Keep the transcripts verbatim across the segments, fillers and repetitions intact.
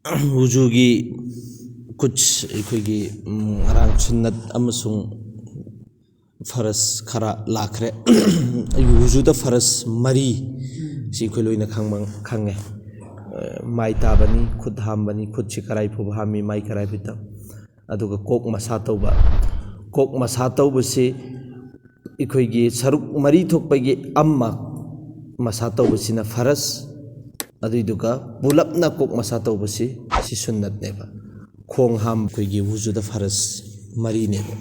ꯋꯨꯖꯨꯒꯤ ꯀꯨꯠꯁ ꯑꯩꯈꯣꯏꯒꯤ, ꯎꯝ, ꯉꯔꯥꯡ ꯁꯨꯟꯅꯠ ꯑꯃꯁꯨꯡ ꯐꯔꯁ ꯈꯔ ꯂꯥꯛꯈ꯭ꯔꯦ꯫ ꯑꯩꯒꯤ ꯋꯨꯖꯨꯗ ꯐꯔꯁ ꯃꯔꯤ ꯁꯤ ꯑꯩꯈꯣꯏ ꯂꯣꯏꯅ ꯈꯪꯕ, ꯈꯪꯉꯦ꯫ ꯑ, ꯃꯥꯏ ꯇꯥꯕꯅꯤ, ꯈꯨꯠ ꯍꯥꯝꯕꯅꯤ, ꯈꯨꯠꯁꯤ ꯀꯔꯥꯏ ꯐꯥꯎꯕ ꯍꯥꯝꯃꯤ, ꯃꯥꯏ ꯀꯔꯥꯏ ꯐꯥꯎꯕ, ꯑꯗꯨꯒ ꯀꯣꯛ ꯃꯁꯥ ꯇꯧꯕ꯫ ꯀꯣꯛ ꯃꯁꯥ ꯇꯧꯕꯁꯤ ꯑꯩꯈꯣꯏꯒꯤ ꯁꯔꯨꯛ ꯃꯔꯤ ꯊꯣꯛꯄꯒꯤ ꯑꯃ ꯃꯁꯥ ꯇꯧꯕꯁꯤꯅ ꯐꯔꯁ, ꯑꯗꯨꯏꯗꯨꯒ ꯄꯨꯂꯞꯅ ꯀꯣꯛ ꯃꯁꯥ ꯇꯧꯕꯁꯤ, ꯁꯤ ꯁꯨꯟꯅꯠꯅꯦꯕ꯫ ꯈꯣꯡ ꯍꯥꯝ ꯑꯩꯈꯣꯏꯒꯤ ꯋꯨꯖꯨꯗ ꯐꯔꯁ ꯃꯔꯤꯅꯦꯕ꯫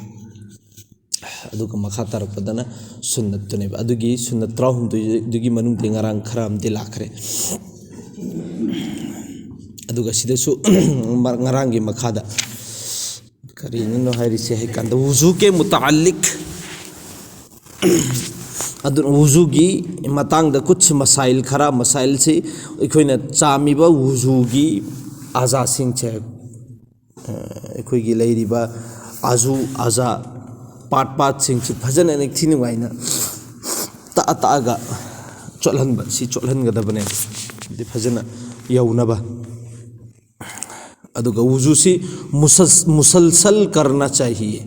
ꯑꯗꯨꯒ ꯃꯈꯥ ꯇꯥꯔꯛꯄꯗꯅ ꯁꯨꯟꯅꯠꯇꯨꯅꯦꯕ꯫ ꯑꯗꯨꯒꯤ ꯁꯨꯟꯅꯠ ꯇꯔꯥꯍꯨꯝꯗꯣꯏꯗꯨꯒꯤ ꯃꯅꯨꯡꯗ ꯉꯔꯥꯡ ꯈꯔ ꯑꯃꯗꯤ ꯂꯥꯛꯈ꯭ꯔꯦ꯫ ꯑꯗꯨꯒ ꯁꯤꯗꯁꯨ ꯉꯔꯥꯡꯒꯤ ꯃꯈꯥꯗ ꯀꯔꯤꯅꯣ ꯍꯥꯏꯔꯤꯁꯦ ꯍꯥꯏ ꯀꯥꯟꯗ, ꯋꯨꯖꯨ ꯀꯦ ꯃꯨꯇꯥꯜꯂꯤꯛ, ꯑꯗꯨꯅ ꯋꯨꯖꯨꯒꯤ ꯃꯇꯥꯡꯗ ꯀꯨꯠꯁ ꯃꯁꯥꯏꯜ ꯈꯔ, ꯃꯁꯥꯏꯜꯁꯤ ꯑꯩꯈꯣꯏꯅ ꯆꯥꯝꯃꯤꯕ ꯋꯨꯖꯨꯒꯤ ꯑꯖꯥꯁꯤꯡꯁꯦ, ꯑ, ꯑꯩꯈꯣꯏꯒꯤ ꯂꯩꯔꯤꯕ ꯑꯖꯨ ꯑꯖꯥ, ꯄꯥꯔꯠ ꯄꯥꯔꯠꯁꯤꯡꯁꯤ ꯐꯖꯅ ꯅꯤꯡꯊꯤ ꯅꯨꯡꯉꯥꯏꯅ ꯇꯛꯑ ꯇꯛꯑꯒ ꯆꯣꯠꯍꯟꯕ, ꯁꯤ ꯆꯣꯠꯍꯟꯒꯗꯕꯅꯦ꯫ ꯑꯗꯨꯗꯤ ꯐꯖꯅ ꯌꯧꯅꯕ꯫ ꯑꯗꯨꯒ ꯋꯨꯖꯨꯁꯤ ꯃꯨꯁꯜ-, ꯃꯨꯁꯜꯁꯜ ꯀꯔꯅ ꯆꯥꯍꯤꯌꯦ꯫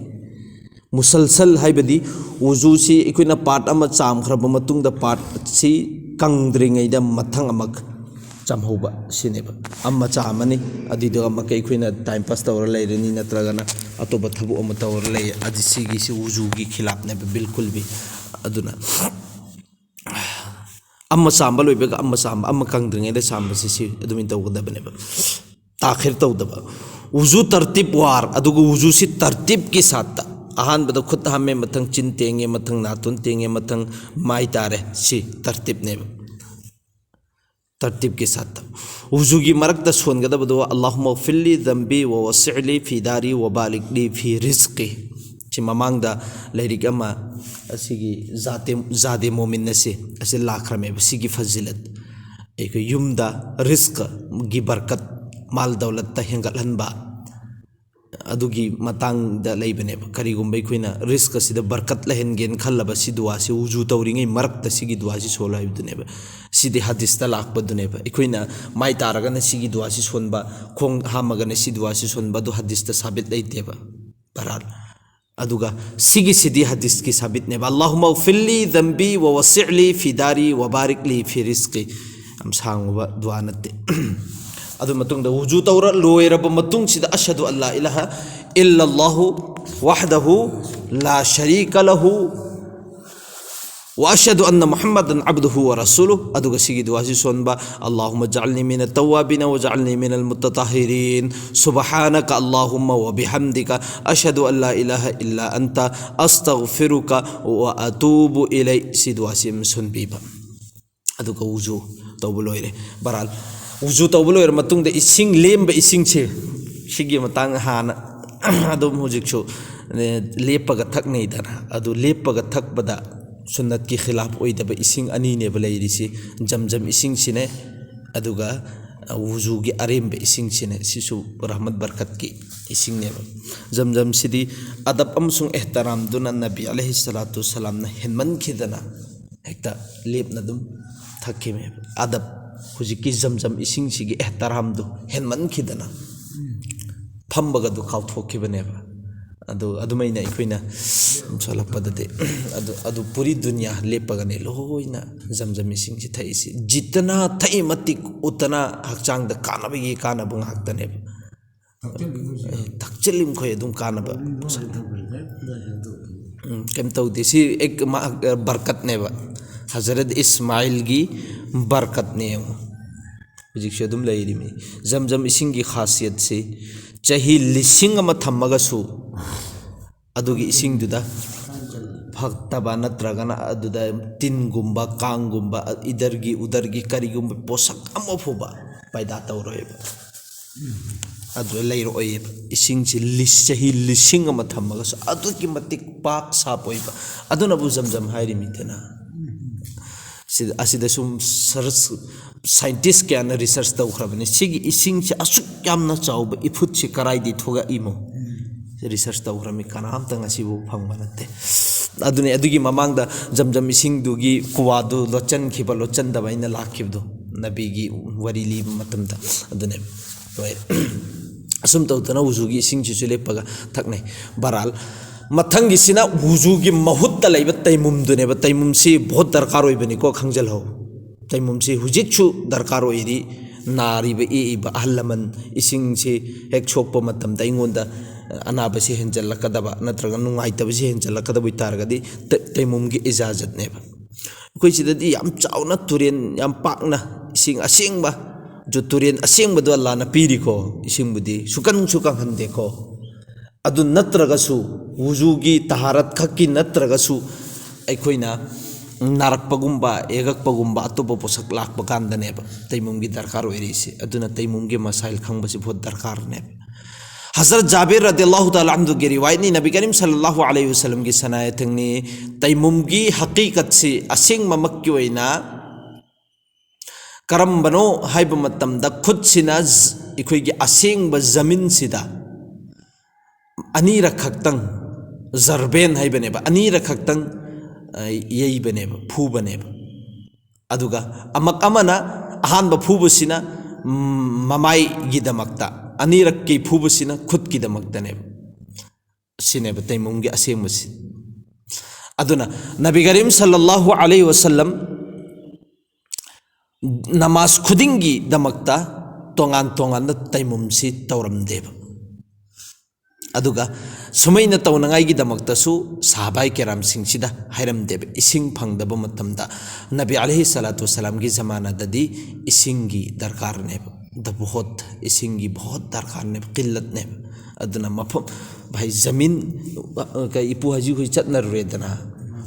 ꯃꯨꯁꯜꯁꯜ ꯍꯥꯏꯕꯗꯤ ꯋꯨꯖꯨꯁꯤ ꯑꯩꯈꯣꯏꯅ ꯄꯥꯔꯠ ꯑꯃ ꯆꯥꯝꯈ꯭ꯔꯕ ꯃꯇꯨꯡꯗ ꯄꯥꯔꯠꯁꯤ ꯀꯪꯗ꯭ꯔꯤꯉꯩꯗ ꯃꯊꯪ ꯑꯃ ꯆꯥꯝꯍꯧꯕ ꯁꯤꯅꯦꯕ꯫ ꯑꯃ ꯆꯥꯝꯃꯅꯤ, ꯑꯗꯨꯏꯗꯨꯒ ꯑꯃꯨꯛꯀ ꯑꯩꯈꯣꯏꯅ ꯇꯥꯏꯝ ꯄꯥꯁ ꯇꯧꯔ ꯂꯩꯔꯅꯤ, ꯅꯠꯇ꯭ꯔꯒꯅ ꯑꯇꯣꯞꯄ ꯊꯕꯛ ꯑꯃ ꯇꯧꯔ ꯂꯩ, ꯑꯗꯨ ꯁꯤꯒꯤꯁꯤ ꯋꯨꯖꯨꯒꯤ ꯈꯤꯂꯥꯞꯅꯦꯕ, ꯕꯤꯜꯀꯨꯜ ꯕꯤ꯫ ꯑꯗꯨꯅ ꯑꯃ ꯆꯥꯝꯕ ꯂꯣꯏꯕꯒ ꯑꯃ ꯆꯥꯝꯕ, ꯑꯃ ꯀꯪꯗ꯭ꯔꯤꯉꯩꯗ ꯆꯥꯝꯕꯁꯤ, ꯁꯤ ꯑꯗꯨꯃꯥꯏꯅ ꯇꯧꯒꯗꯕꯅꯦꯕ, ꯇꯥꯈꯤꯔ ꯇꯧꯗꯕ꯫ ꯎꯖꯨ ꯇꯔꯇꯤꯞ ꯋꯥꯔ, ꯑꯗꯨꯒ ꯎꯖꯨꯁꯤ ꯇꯔꯇꯤꯞꯀꯤ ꯁꯥꯠꯇ, ꯑꯍꯥꯟꯕꯗ ꯈꯨꯠ ꯍꯥꯝꯃꯦ, ꯃꯊꯪ ꯆꯤꯟ ꯇꯦꯡꯉꯦ, ꯃꯊꯪ ꯅꯥꯇꯣꯟ ꯇꯦꯡꯉꯦ, ꯃꯊꯪ ꯃꯥꯏ ꯇꯥꯔꯦ, ꯁꯤ ꯇꯔꯇꯤꯞꯅꯦꯕ꯫ ꯇꯔꯇꯤꯞꯀꯤ ꯁꯥꯠꯇ ꯎꯖꯨꯒꯤ ꯃꯔꯛꯇ ꯁꯣꯟꯒꯗꯕꯗꯣ, "ꯑꯜꯂꯥꯍꯨꯝꯃ ꯐꯤꯜꯂꯤ ꯗꯝꯕꯤ ꯋ ꯋꯁꯤꯂꯤ ꯐꯤ ꯗꯥꯔꯤ ꯋ ꯕꯥꯂꯤꯛꯂꯤ ꯐꯤ ꯔꯤꯁꯀꯤ"꯫ ꯁꯤ ꯃꯃꯥꯡꯗ ꯂꯥꯏꯔꯤꯛ ꯑꯃ ꯑꯁꯤꯒꯤ ꯖꯥꯗꯦ, ꯖꯥꯗꯦ ꯃꯣꯃꯤꯟ ꯑꯁꯤ, ꯑꯁꯤ ꯂꯥꯛꯈ꯭ꯔꯃꯦꯕ꯫ ꯁꯤꯒꯤ ꯐꯖꯤꯂꯠ, ꯑꯩꯈꯣꯏ ꯌꯨꯝꯗ ꯔꯤꯁꯀꯒꯤ ꯕꯔꯀꯠ, ꯃꯥꯜ ꯗꯧꯂꯠꯇ ꯍꯦꯟꯒꯠꯍꯟꯕ, ꯑꯗꯨꯒꯤ ꯃꯇꯥꯡꯗ ꯂꯩꯕꯅꯦꯕ꯫ ꯀꯔꯤꯒꯨꯝꯕ ꯑꯩꯈꯣꯏꯅ ꯔꯤꯁꯛ ꯑꯁꯤꯗ ꯕꯔꯀꯠ ꯂꯩꯍꯟꯒꯦꯅ ꯈꯜꯂꯕ, ꯁꯤ ꯗꯨꯋꯥꯁꯤ ꯎꯖꯨ ꯇꯧꯔꯤꯉꯩ ꯃꯔꯛꯇ ꯁꯤꯒꯤ ꯗꯨꯋꯥꯁꯤ ꯁꯣꯜꯂꯣ ꯍꯥꯏꯕꯗꯨꯅꯦꯕ꯫ ꯁꯤꯗꯤ ꯍꯗꯤꯁꯇ ꯂꯥꯛꯄꯗꯨꯅꯦꯕ꯫ ꯑꯩꯈꯣꯏꯅ ꯃꯥꯏ ꯇꯥꯔꯒꯅ ꯁꯤꯒꯤ ꯗꯨꯋꯥꯁꯤ ꯁꯣꯟꯕ, ꯈꯣꯡ ꯍꯥꯝꯃꯒꯅ ꯁꯤ ꯗꯨꯋꯥꯁꯤ ꯁꯣꯟꯕ, ꯑꯗꯨ ꯍꯗꯤꯁꯇ ꯁꯥꯕꯤꯠ ꯂꯩꯇꯦꯕ꯫ ꯕꯍꯔꯍꯥꯜ, ꯑꯗꯨꯒ ꯁꯤꯒꯤꯁꯤꯗꯤ ꯍꯗꯤꯁꯀꯤ ꯁꯥꯕꯤꯠꯅꯦꯕ꯫ "اللهم اغفر لي ذنبي ووسع لي في داري وبارك لي في رزقي"꯫ ꯌꯥꯝ ꯁꯥꯡꯉꯨꯕ ꯗꯨꯋꯥ ꯅꯠꯇꯦ꯫ ꯑꯗꯨ ꯃꯇꯨꯡꯗ ꯋꯨꯖꯨ ꯇꯧꯔ ꯂꯣꯏꯔꯕ ꯃꯇꯨꯡꯁꯤꯗ "أشهد أن لا إله إلا الله وحده لا شريك له وأشهد أن محمدا عبده ورسوله"꯫ ꯑꯗꯨꯒ ꯁꯤꯒꯤ ꯗꯨꯋꯥꯁꯤ ꯁꯣꯟꯕ: "اللهم اجعلني من التوابين واجعلني من المتطهرين، سبحانك اللهم وبحمدك، أشهد أن لا إله إلا أنت، أستغفرك وأتوب إليك"꯫ ꯁꯤ ꯗꯨꯋꯥꯁꯤ ꯑꯃ ꯁꯣꯟꯕꯤꯕ꯫ ꯑꯗꯨꯒ ꯋꯨꯖꯨ ꯇꯧꯕ ꯂꯣꯏꯔꯦ꯫ ꯕꯍꯔꯍꯥꯜ, ꯋꯨꯖꯨ ꯇꯧꯕ ꯂꯣꯏꯔ ꯃꯇꯨꯡꯗ ꯏꯁꯤꯡ, ꯂꯦꯝꯕ ꯏꯁꯤꯡꯁꯦ, ꯁꯤꯒꯤ ꯃꯇꯥꯡ ꯍꯥꯟꯅ ꯑꯗꯨꯝ ꯍꯧꯖꯤꯛꯁꯨ, ꯑꯦ, ꯂꯦꯞꯄꯒ ꯊꯛꯅꯩꯗꯅ꯫ ꯑꯗꯨ ꯂꯦꯞꯄꯒ ꯊꯛꯄꯗ ꯁꯨꯟꯅꯠꯀꯤ ꯈꯤꯂꯥꯐ ꯑꯣꯏꯗꯕ ꯏꯁꯤꯡ ꯑꯅꯤꯅꯦꯕ ꯂꯩꯔꯤꯁꯤ, ꯖꯝꯖꯝ ꯏꯁꯤꯡꯁꯤꯅꯦ, ꯑꯗꯨꯒ, ꯑ, ꯋꯨꯖꯨꯒꯤ ꯑꯔꯦꯝꯕ ꯏꯁꯤꯡꯁꯤꯅꯦ꯫ ꯁꯤꯁꯨ ꯔꯍꯃꯠ ꯕꯔꯀꯠꯀꯤ ꯏꯁꯤꯡꯅꯦꯕ꯫ ꯖꯝꯖꯝꯁꯤꯗꯤ ꯑꯗꯕ ꯑꯃꯁꯨꯡ ꯑꯦꯍꯇꯔꯥꯝꯗꯨꯅ ꯅꯕꯤ ꯑꯂꯩꯍꯤ ꯁꯂꯥꯇꯨ ꯁꯂꯥꯝꯅ ꯍꯦꯟꯃꯟꯈꯤꯗꯅ ꯍꯦꯛꯇ ꯂꯦꯞꯅ ꯑꯗꯨꯝ ꯊꯛꯈꯤꯕꯅꯦꯕ꯫ ꯑꯗꯕ, ꯍꯧꯖꯤꯛꯀꯤ ꯖꯝꯖꯝ ꯏꯁꯤꯡꯁꯤꯒꯤ ꯑꯦꯍꯇꯔꯥꯝꯗꯨ ꯍꯦꯟꯃꯟꯈꯤꯗꯅ ꯐꯝꯕꯒꯗꯨ ꯀꯥꯎꯊꯣꯛꯈꯤꯕꯅꯦꯕ꯫ ꯑꯗꯨ ꯑꯗꯨꯃꯥꯏꯅ ꯑꯩꯈꯣꯏꯅ ꯆꯠꯂꯛꯄꯗꯗꯤ ꯑꯗꯨ, ꯑꯗꯨ ꯄꯨꯔꯤ ꯗꯨꯅꯤꯌꯥ ꯂꯦꯞꯄꯒꯅꯤ ꯂꯣꯏꯅ ꯖꯝꯖꯝ ꯏꯁꯤꯡꯁꯤ ꯊꯛꯏꯁꯤ꯫ ꯖꯤꯇꯅ ꯊꯛꯏ ꯃꯇꯤꯛ ꯎꯇꯅ ꯍꯛꯆꯥꯡꯗ ꯀꯥꯟꯅꯕꯒꯤ ꯀꯥꯟꯅꯕ ꯉꯥꯛꯇꯅꯦꯕ꯫ ꯊꯛꯆꯤꯜꯂꯤ ꯃꯈꯣꯏ ꯑꯗꯨꯝ ꯀꯥꯟꯅꯕ꯫ ꯎꯝ, ꯀꯩꯝ ꯇꯧꯗꯦ꯫ ꯁꯤ ꯑꯦꯛ ꯃꯥ-, ꯕꯔꯀꯠꯅꯦꯕ꯫ ꯍꯖꯔꯠ ꯏꯁꯃꯥꯏꯜꯒꯤ ꯕꯔꯀꯠꯅꯦ ꯌꯦꯡꯉꯣ꯫ ꯍꯧꯖꯤꯛꯁꯨ ꯑꯗꯨꯝ ꯂꯩꯔꯤꯃꯤ꯫ ꯖꯝꯖꯝ ꯏꯁꯤꯡꯒꯤ ꯈꯥꯁꯤꯌꯠꯁꯤ ꯆꯍꯤ ꯂꯤꯁꯤꯡ ꯑꯃ ꯊꯝꯃꯒꯁꯨ ꯑꯗꯨꯒꯤ ꯏꯁꯤꯡꯗꯨꯗ ꯐꯠꯇꯕ ꯅꯠꯇ꯭ꯔꯒꯅ ꯑꯗꯨꯗ ꯇꯤꯟꯒꯨꯝꯕ, ꯀꯥꯡꯒꯨꯝꯕ, ꯏꯗꯔꯒꯤ, ꯎꯗꯔꯒꯤ ꯀꯔꯤꯒꯨꯝꯕ ꯄꯣꯠꯁꯛ ꯑꯃ ꯐꯥꯎꯕ ꯄꯥꯏꯗꯥ ꯇꯧꯔꯣꯏꯕ꯫ ꯑꯗꯨꯗ ꯂꯩꯔꯛꯑꯣꯏꯕ꯫ ꯏꯁꯤꯡꯁꯤ ꯂꯤꯁ-, ꯆꯍꯤ ꯂꯤꯁꯤꯡ ꯑꯃ ꯊꯝꯃꯒꯁꯨ ꯑꯗꯨꯛꯀꯤ ꯃꯇꯤꯛ ꯄꯥꯛ ꯁꯥꯞ ꯑꯣꯏꯕ꯫ ꯑꯗꯨꯅꯕꯨ ꯖꯝꯖꯝ ꯍꯥꯏꯔꯤꯃꯤꯗꯅ꯫ ꯁꯤꯗ, ꯑꯁꯤꯗ ꯁꯨꯝ ꯁꯔꯁ-, ꯁꯥꯏꯟꯇꯤꯁ ꯀꯌꯥꯅ ꯔꯤꯁꯔꯁ ꯇꯧꯈ꯭ꯔꯕꯅꯤ꯫ ꯁꯤꯒꯤ ꯏꯁꯤꯡꯁꯦ ꯑꯁꯨꯛ ꯌꯥꯝꯅ ꯆꯥꯎꯕ ꯏꯐꯨꯠꯁꯤ ꯀꯔꯥꯏꯗꯒꯤ ꯊꯣꯛꯂꯛꯏꯃꯣ? ꯔꯤꯁꯔꯁ ꯇꯧꯈ꯭ꯔꯕꯅꯤ, ꯀꯅꯥꯝꯇ ꯉꯁꯤꯐꯥꯎ ꯐꯪꯕ ꯅꯠꯇꯦ꯫ ꯑꯗꯨꯅꯦ, ꯑꯗꯨꯒꯤ ꯃꯃꯥꯡꯗ ꯖꯝꯖꯝ ꯏꯁꯤꯡꯗꯨꯒꯤ ꯀꯨꯋꯥꯗꯨ ꯂꯣꯠꯆꯟꯈꯤꯕ, ꯂꯣꯠꯆꯟꯗꯕ ꯑꯩꯅ ꯂꯥꯛꯈꯤꯕꯗꯣ, ꯅꯕꯤꯒꯤ ꯋꯥꯔꯤ ꯂꯤꯕ ꯃꯇꯝꯗ꯫ ꯑꯗꯨꯅꯦ꯫ ꯍꯣꯏ꯫ ꯑꯁꯨꯝ ꯇꯧꯗꯅ ꯋꯨꯖꯨꯒꯤ ꯏꯁꯤꯡꯁꯤꯁꯨ ꯂꯦꯞꯄꯒ ꯊꯛꯅꯩ꯫ ꯕꯍꯔꯍꯥꯜ, ꯃꯊꯪꯒꯤꯁꯤꯅ ꯋꯨꯖꯨꯒꯤ ꯃꯍꯨꯠꯇ ꯂꯩꯕ ꯇꯩꯃꯨꯝꯗꯨꯅꯦꯕ꯫ ꯇꯩꯃꯨꯝꯁꯤ ꯕꯣꯠ ꯗꯔꯀꯥꯔ ꯑꯣꯏꯕꯅꯤꯀꯣ, ꯈꯪꯖꯤꯜꯍꯧ꯫ ꯇꯩꯃꯨꯝꯁꯤ ꯍꯧꯖꯤꯛꯁꯨ ꯗꯔꯀꯥꯔ ꯑꯣꯏꯔꯤ꯫ ꯅꯥꯔꯤꯕ ꯌꯦꯛꯏꯕ ꯑꯍꯜ ꯂꯃꯟ, ꯏꯁꯤꯡꯁꯤ ꯍꯦꯛ ꯁꯣꯛꯄ ꯃꯇꯝꯗ ꯑꯩꯉꯣꯟꯗ ꯑꯅꯥꯕꯁꯤ ꯍꯦꯟꯖꯜꯂꯛꯀꯗꯕ ꯅꯠꯇ꯭ꯔꯒ ꯅꯨꯡꯉꯥꯏꯇꯕꯁꯤ ꯍꯦꯟꯖꯜꯂꯛꯀꯗꯕ ꯑꯣꯏꯇꯥꯔꯒꯗꯤ ꯇ-, ꯇꯩꯃꯨꯝꯒꯤ ꯏꯖꯥꯖꯠꯅꯦꯕ꯫ ꯑꯩꯈꯣꯏ ꯁꯤꯗꯗꯤ ꯌꯥꯝ ꯆꯥꯎꯅ ꯇꯨꯔꯦꯟ ꯌꯥꯝ ꯄꯥꯛꯅ ꯏꯁꯤꯡ ꯑꯁꯦꯡꯕ, ꯖꯨ-, ꯇꯨꯔꯦꯟ ꯑꯁꯦꯡꯕꯗꯣ ꯑꯜꯂꯥꯅ ꯄꯤꯔꯤꯀꯣ꯫ ꯏꯁꯤꯡꯕꯨꯗꯤ ꯁꯨꯀꯪꯁꯨ ꯀꯪꯍꯟꯗꯦꯀꯣ꯫ ꯑꯗꯨ ꯅꯠꯇ꯭ꯔꯒꯁꯨ, ꯋꯨꯖꯨꯒꯤ ꯇꯍꯥꯔꯠ ꯈꯛꯀꯤ ꯅꯠꯇ꯭ꯔꯒꯁꯨ, ꯑꯩꯈꯣꯏꯅ ꯅꯥꯔꯛꯄꯒꯨꯝꯕ, ꯌꯦꯛꯂꯛꯄꯒꯨꯝꯕ, ꯑꯇꯣꯞꯄ ꯄꯣꯠꯁꯛ ꯂꯥꯛꯄ ꯀꯥꯟꯗꯅꯦꯕ ꯇꯩꯃꯨꯝꯒꯤ ꯗꯔꯀꯥꯔ ꯑꯣꯏꯔꯤꯁꯦ꯫ ꯑꯗꯨꯅ ꯇꯩꯃꯨꯝꯒꯤ ꯃꯁꯥꯏꯜ ꯈꯪꯕꯁꯤ ꯕꯣꯠ ꯗꯔꯀꯥꯔꯅꯦꯕ꯫ ꯍꯖꯔꯠ ꯖꯥꯕꯤꯔ ꯔꯗꯤꯌꯜꯂꯥꯍꯨ ꯇꯥꯂꯥ ꯑꯟꯍꯨꯒꯤ ꯔꯤꯋꯥꯌꯠꯅꯤ, ꯅꯕꯤ ꯀꯔꯤꯝ ꯁꯜꯂꯜꯂꯥꯍꯨ ꯑꯂꯩꯍꯤ ꯋꯁꯜꯂꯝꯒꯤ ꯁꯅꯥꯌꯥꯊꯦꯡꯅꯤ꯫ ꯇꯩꯃꯨꯝꯒꯤ ꯍꯀꯤꯀꯠꯁꯤ ꯑꯁꯦꯡꯕꯃꯛꯀꯤ ꯑꯣꯏꯅ ꯀꯔꯝꯕꯅꯣ ꯍꯥꯏꯕ ꯃꯇꯝꯗ, ꯈꯨꯠꯁꯤꯅ ꯖ-, ꯑꯩꯈꯣꯏꯒꯤ ꯑꯁꯦꯡꯕ ꯖꯃꯤꯟꯁꯤꯗ ꯑꯅꯤꯔꯛ ꯈꯛꯇꯪ, ꯖꯔꯕꯦꯟ ꯍꯥꯏꯕꯅꯦꯕ, ꯑꯅꯤꯔꯛ ꯈꯛꯇꯪ, ꯑ, ꯌꯩꯕꯅꯦꯕ, ꯐꯨꯕꯅꯦꯕ꯫ ꯑꯗꯨꯒ ꯑꯃꯛ ꯑꯃꯅ, ꯑꯍꯥꯟꯕ ꯐꯨꯕꯁꯤꯅ, ꯎꯝ, ꯃꯃꯥꯏꯒꯤꯗꯃꯛꯇ, ꯑꯅꯤꯔꯛꯀꯤ ꯐꯨꯕꯁꯤꯅ ꯈꯨꯠꯀꯤꯗꯃꯛꯇꯅꯦꯕ꯫ ꯁꯤꯅꯦꯕ ꯇꯩꯃꯨꯝꯒꯤ ꯑꯁꯦꯡꯕꯁꯤ꯫ ꯑꯗꯨꯅ ꯅꯕꯤ ꯀꯔꯤꯝ ꯁꯜꯂꯜꯂꯥꯍꯨ ꯑꯂꯩꯍꯤ ꯋꯁꯜꯂꯝ ꯅꯃꯥꯖ ꯈꯨꯗꯤꯡꯒꯤꯗꯃꯛꯇ ꯇꯣꯉꯥꯟ ꯇꯣꯉꯥꯟꯕ ꯇꯩꯃꯨꯝꯁꯤ ꯇꯧꯔꯝꯗꯦꯕ꯫ ꯑꯗꯨꯒ ꯁꯨꯃꯥꯏꯅ ꯇꯧꯅꯉꯥꯏꯒꯤꯗꯃꯛꯇꯁꯨ ꯁꯍꯥꯕꯥꯏ ꯀꯦꯔꯥꯝꯁꯤꯡꯁꯤꯗ ꯍꯥꯏꯔꯝꯗꯦꯕ꯫ ꯏꯁꯤꯡ ꯐꯪꯗꯕ ꯃꯇꯝꯗ, ꯅꯕꯤ ꯑꯂꯩꯍꯤ ꯁꯂꯥꯇꯨ ꯋꯁꯁꯂꯥꯝꯒꯤ ꯖꯃꯥꯅꯥꯗꯗꯤ ꯏꯁꯤꯡꯒꯤ ꯗꯔꯀꯥꯔꯅꯦꯕ꯫ ꯗ ꯕꯣꯍꯣꯠ, ꯏꯁꯤꯡꯒꯤ ꯕꯣꯍꯣꯠ ꯗꯔꯀꯥꯔꯅꯦꯕ, ꯀꯤꯜꯂꯠꯅꯦꯕ꯫ ꯑꯗꯨꯅ ꯃꯐꯝ, ꯚꯥꯏ, ꯖꯃꯤꯟ, ꯑ, ꯀꯩ, ꯏꯄꯨ ꯍꯥꯖꯤ ꯍꯣꯏ ꯆꯠꯅꯔꯨꯔꯦꯗꯅ,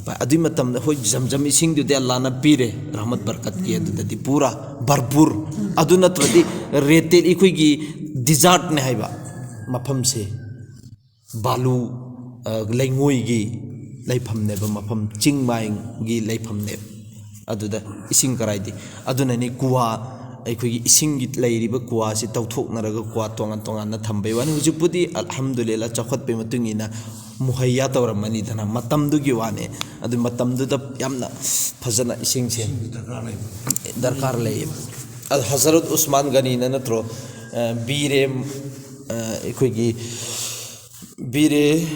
ꯚꯥꯏ, ꯑꯗꯨꯏ ꯃꯇꯝꯗ ꯍꯣꯏ ꯖꯝꯖꯝ ꯏꯁꯤꯡꯗꯨꯗꯤ ꯑꯜꯂꯥꯅ ꯄꯤꯔꯦ, ꯔꯍꯃꯠ ꯕꯔꯀꯠꯀꯤ, ꯑꯗꯨꯗꯗꯤ ꯄꯨꯔꯥ ꯚꯔꯄꯨꯔ꯫ ꯑꯗꯨ ꯅꯠꯇ꯭ꯔꯗꯤ ꯔꯦꯇꯦꯜ, ꯑꯩꯈꯣꯏꯒꯤ ꯗꯤꯖꯥꯔꯠꯅꯦ ꯍꯥꯏꯕ ꯃꯐꯝꯁꯦ꯫ ꯕꯥꯂꯨ, ꯑ, ꯂꯩꯉꯣꯏꯒꯤ ꯂꯩꯐꯝꯅꯦꯕ, ꯃꯐꯝ ꯆꯤꯡ ꯃꯥꯏꯒꯤ ꯂꯩꯐꯝꯅꯦꯕ꯫ ꯑꯗꯨꯗ ꯏꯁꯤꯡ ꯀꯔꯥꯏꯗꯤ? ꯑꯗꯨꯅꯅꯤ ꯀꯨꯋꯥ, ꯑꯩꯈꯣꯏꯒꯤ ꯏꯁꯤꯡꯒꯤ ꯂꯩꯔꯤꯕ ꯀꯨꯋꯥꯁꯤ ꯇꯧꯊꯣꯛꯅꯔꯒ ꯀꯨꯋꯥ ꯇꯣꯉꯥꯟ ꯇꯣꯉꯥꯟꯅ ꯊꯝꯕꯩ ꯋꯥꯅꯤ꯫ ꯍꯧꯖꯤꯛꯄꯨꯗꯤ ꯑꯜꯍꯝꯗꯨꯂꯤꯜꯂꯥ ꯆꯥꯎꯈꯠꯄꯩ ꯃꯇꯨꯡ ꯏꯟꯅ ꯃꯨꯍꯩꯌꯥ ꯇꯧꯔꯝꯃꯅꯤꯗꯅ, ꯃꯇꯝꯗꯨꯒꯤ ꯋꯥꯅꯤ꯫ ꯑꯗꯨ ꯃꯇꯝꯗꯨꯗ ꯌꯥꯝꯅ ꯐꯖꯅ ꯏꯁꯤꯡꯁꯦ ꯗꯔꯀꯥꯔ ꯂꯩꯌꯦꯕ꯫ ꯑꯗꯨ ꯍꯖꯔꯠ ꯎꯁꯃꯥꯟ ꯒꯅꯤꯅ ꯅꯠꯇ꯭ꯔꯣ, ꯑ, ꯕꯤꯔꯦ, ꯑ, ꯑꯩꯈꯣꯏꯒꯤ ꯕꯤꯔꯦ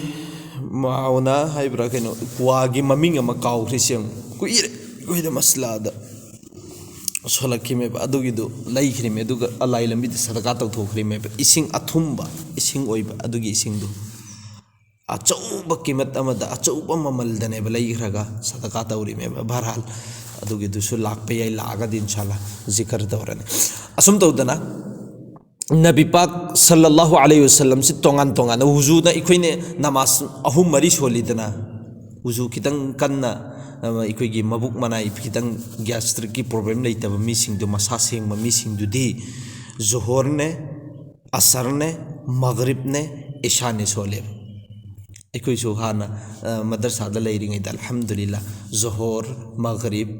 ꯃꯥꯎꯅꯥ ꯍꯥꯏꯕ꯭ꯔꯥ ꯀꯩꯅꯣ, ꯀ꯭ꯋꯥꯒꯤ ꯃꯃꯤꯡ ꯑꯃ ꯀꯥꯎꯈ꯭ꯔꯤꯁꯦ ꯌꯦꯡꯉꯨ꯫ ꯀꯨꯏꯔꯦ ꯑꯩꯈꯣꯏꯗ ꯃꯁꯂꯥꯗ ꯁꯣꯜꯂꯛꯈꯤꯃꯦꯕ꯫ ꯑꯗꯨꯒꯤꯗꯨ ꯂꯩꯈ꯭ꯔꯤꯃꯦ, ꯑꯗꯨꯒ ꯑꯂꯥꯏ ꯂꯝꯕꯤꯗ ꯁꯗꯀꯥ ꯇꯧꯊꯣꯛꯈ꯭ꯔꯤꯃꯦꯕ꯫ ꯏꯁꯤꯡ ꯑꯊꯨꯝꯕ, ꯏꯁꯤꯡ ꯑꯣꯏꯕ ꯑꯗꯨꯒꯤ ꯏꯁꯤꯡꯗꯨ ꯑꯆꯧꯕ ꯀꯤꯃꯠ ꯑꯃꯗ ꯑꯆꯧꯕ ꯃꯃꯜꯗꯅꯦꯕ ꯂꯩꯈ꯭ꯔꯒ ꯁꯗꯀꯥ ꯇꯧꯔꯤꯃꯦꯕ꯫ ꯕꯍꯔꯍꯥꯜ, ꯑꯗꯨꯒꯤꯗꯨꯁꯨ ꯂꯥꯛꯄ ꯌꯥꯏ, ꯂꯥꯛꯑꯒꯗꯤ ꯏꯟꯁꯥꯜꯂꯥ ꯖꯤꯀꯔ ꯇꯧꯔꯅꯤ꯫ ꯑꯁꯨꯝ ꯇꯧꯗꯅ ꯅꯕꯤ ꯄꯥꯛ ꯁꯜꯂꯜꯂꯥꯍꯨ ꯑꯂꯩꯍꯤ ꯋꯁꯜꯂꯝꯁꯤ ꯇꯣꯉꯥꯟ ꯇꯣꯉꯥꯟꯅ, ꯋꯨꯖꯨꯅ ꯑꯩꯈꯣꯏꯅ ꯅꯃꯥꯖ ꯑꯍꯨꯝ ꯃꯔꯤ ꯁꯣꯜꯂꯤꯗꯅ, ꯋꯨꯖꯨ ꯈꯤꯇꯪ ꯀꯟꯅ, ꯑ, ꯑꯩꯈꯣꯏꯒꯤ ꯃꯕꯨꯛ ꯃꯅꯥꯏ ꯈꯤꯇꯪ ꯒ꯭ꯌꯥꯁꯇ꯭ꯔꯤꯛꯀꯤ ꯄ꯭ꯔꯣꯕ꯭ꯂꯦꯝ ꯂꯩꯇꯕ ꯃꯤꯁꯤꯡꯗꯣ, ꯃꯁꯥ ꯁꯦꯡꯕ ꯃꯤꯁꯤꯡꯗꯨꯗꯤ ꯖꯣꯍꯣꯔꯅꯦ, ꯑꯁꯔꯅꯦ, ꯃꯒꯔꯤꯕꯅꯦ, ꯏꯁꯥꯅꯦ ꯁꯣꯜꯂꯦꯕ꯫ ꯑꯩꯈꯣꯏꯁꯨ ꯍꯥꯟꯅ, ꯑ, ꯃꯗꯔꯁꯥꯗ ꯂꯩꯔꯤꯉꯩꯗ ꯑꯜꯍꯝꯗꯨꯂꯤꯜꯂꯥ ꯖꯣꯍꯣꯔ, ꯃꯒꯔꯤꯕ,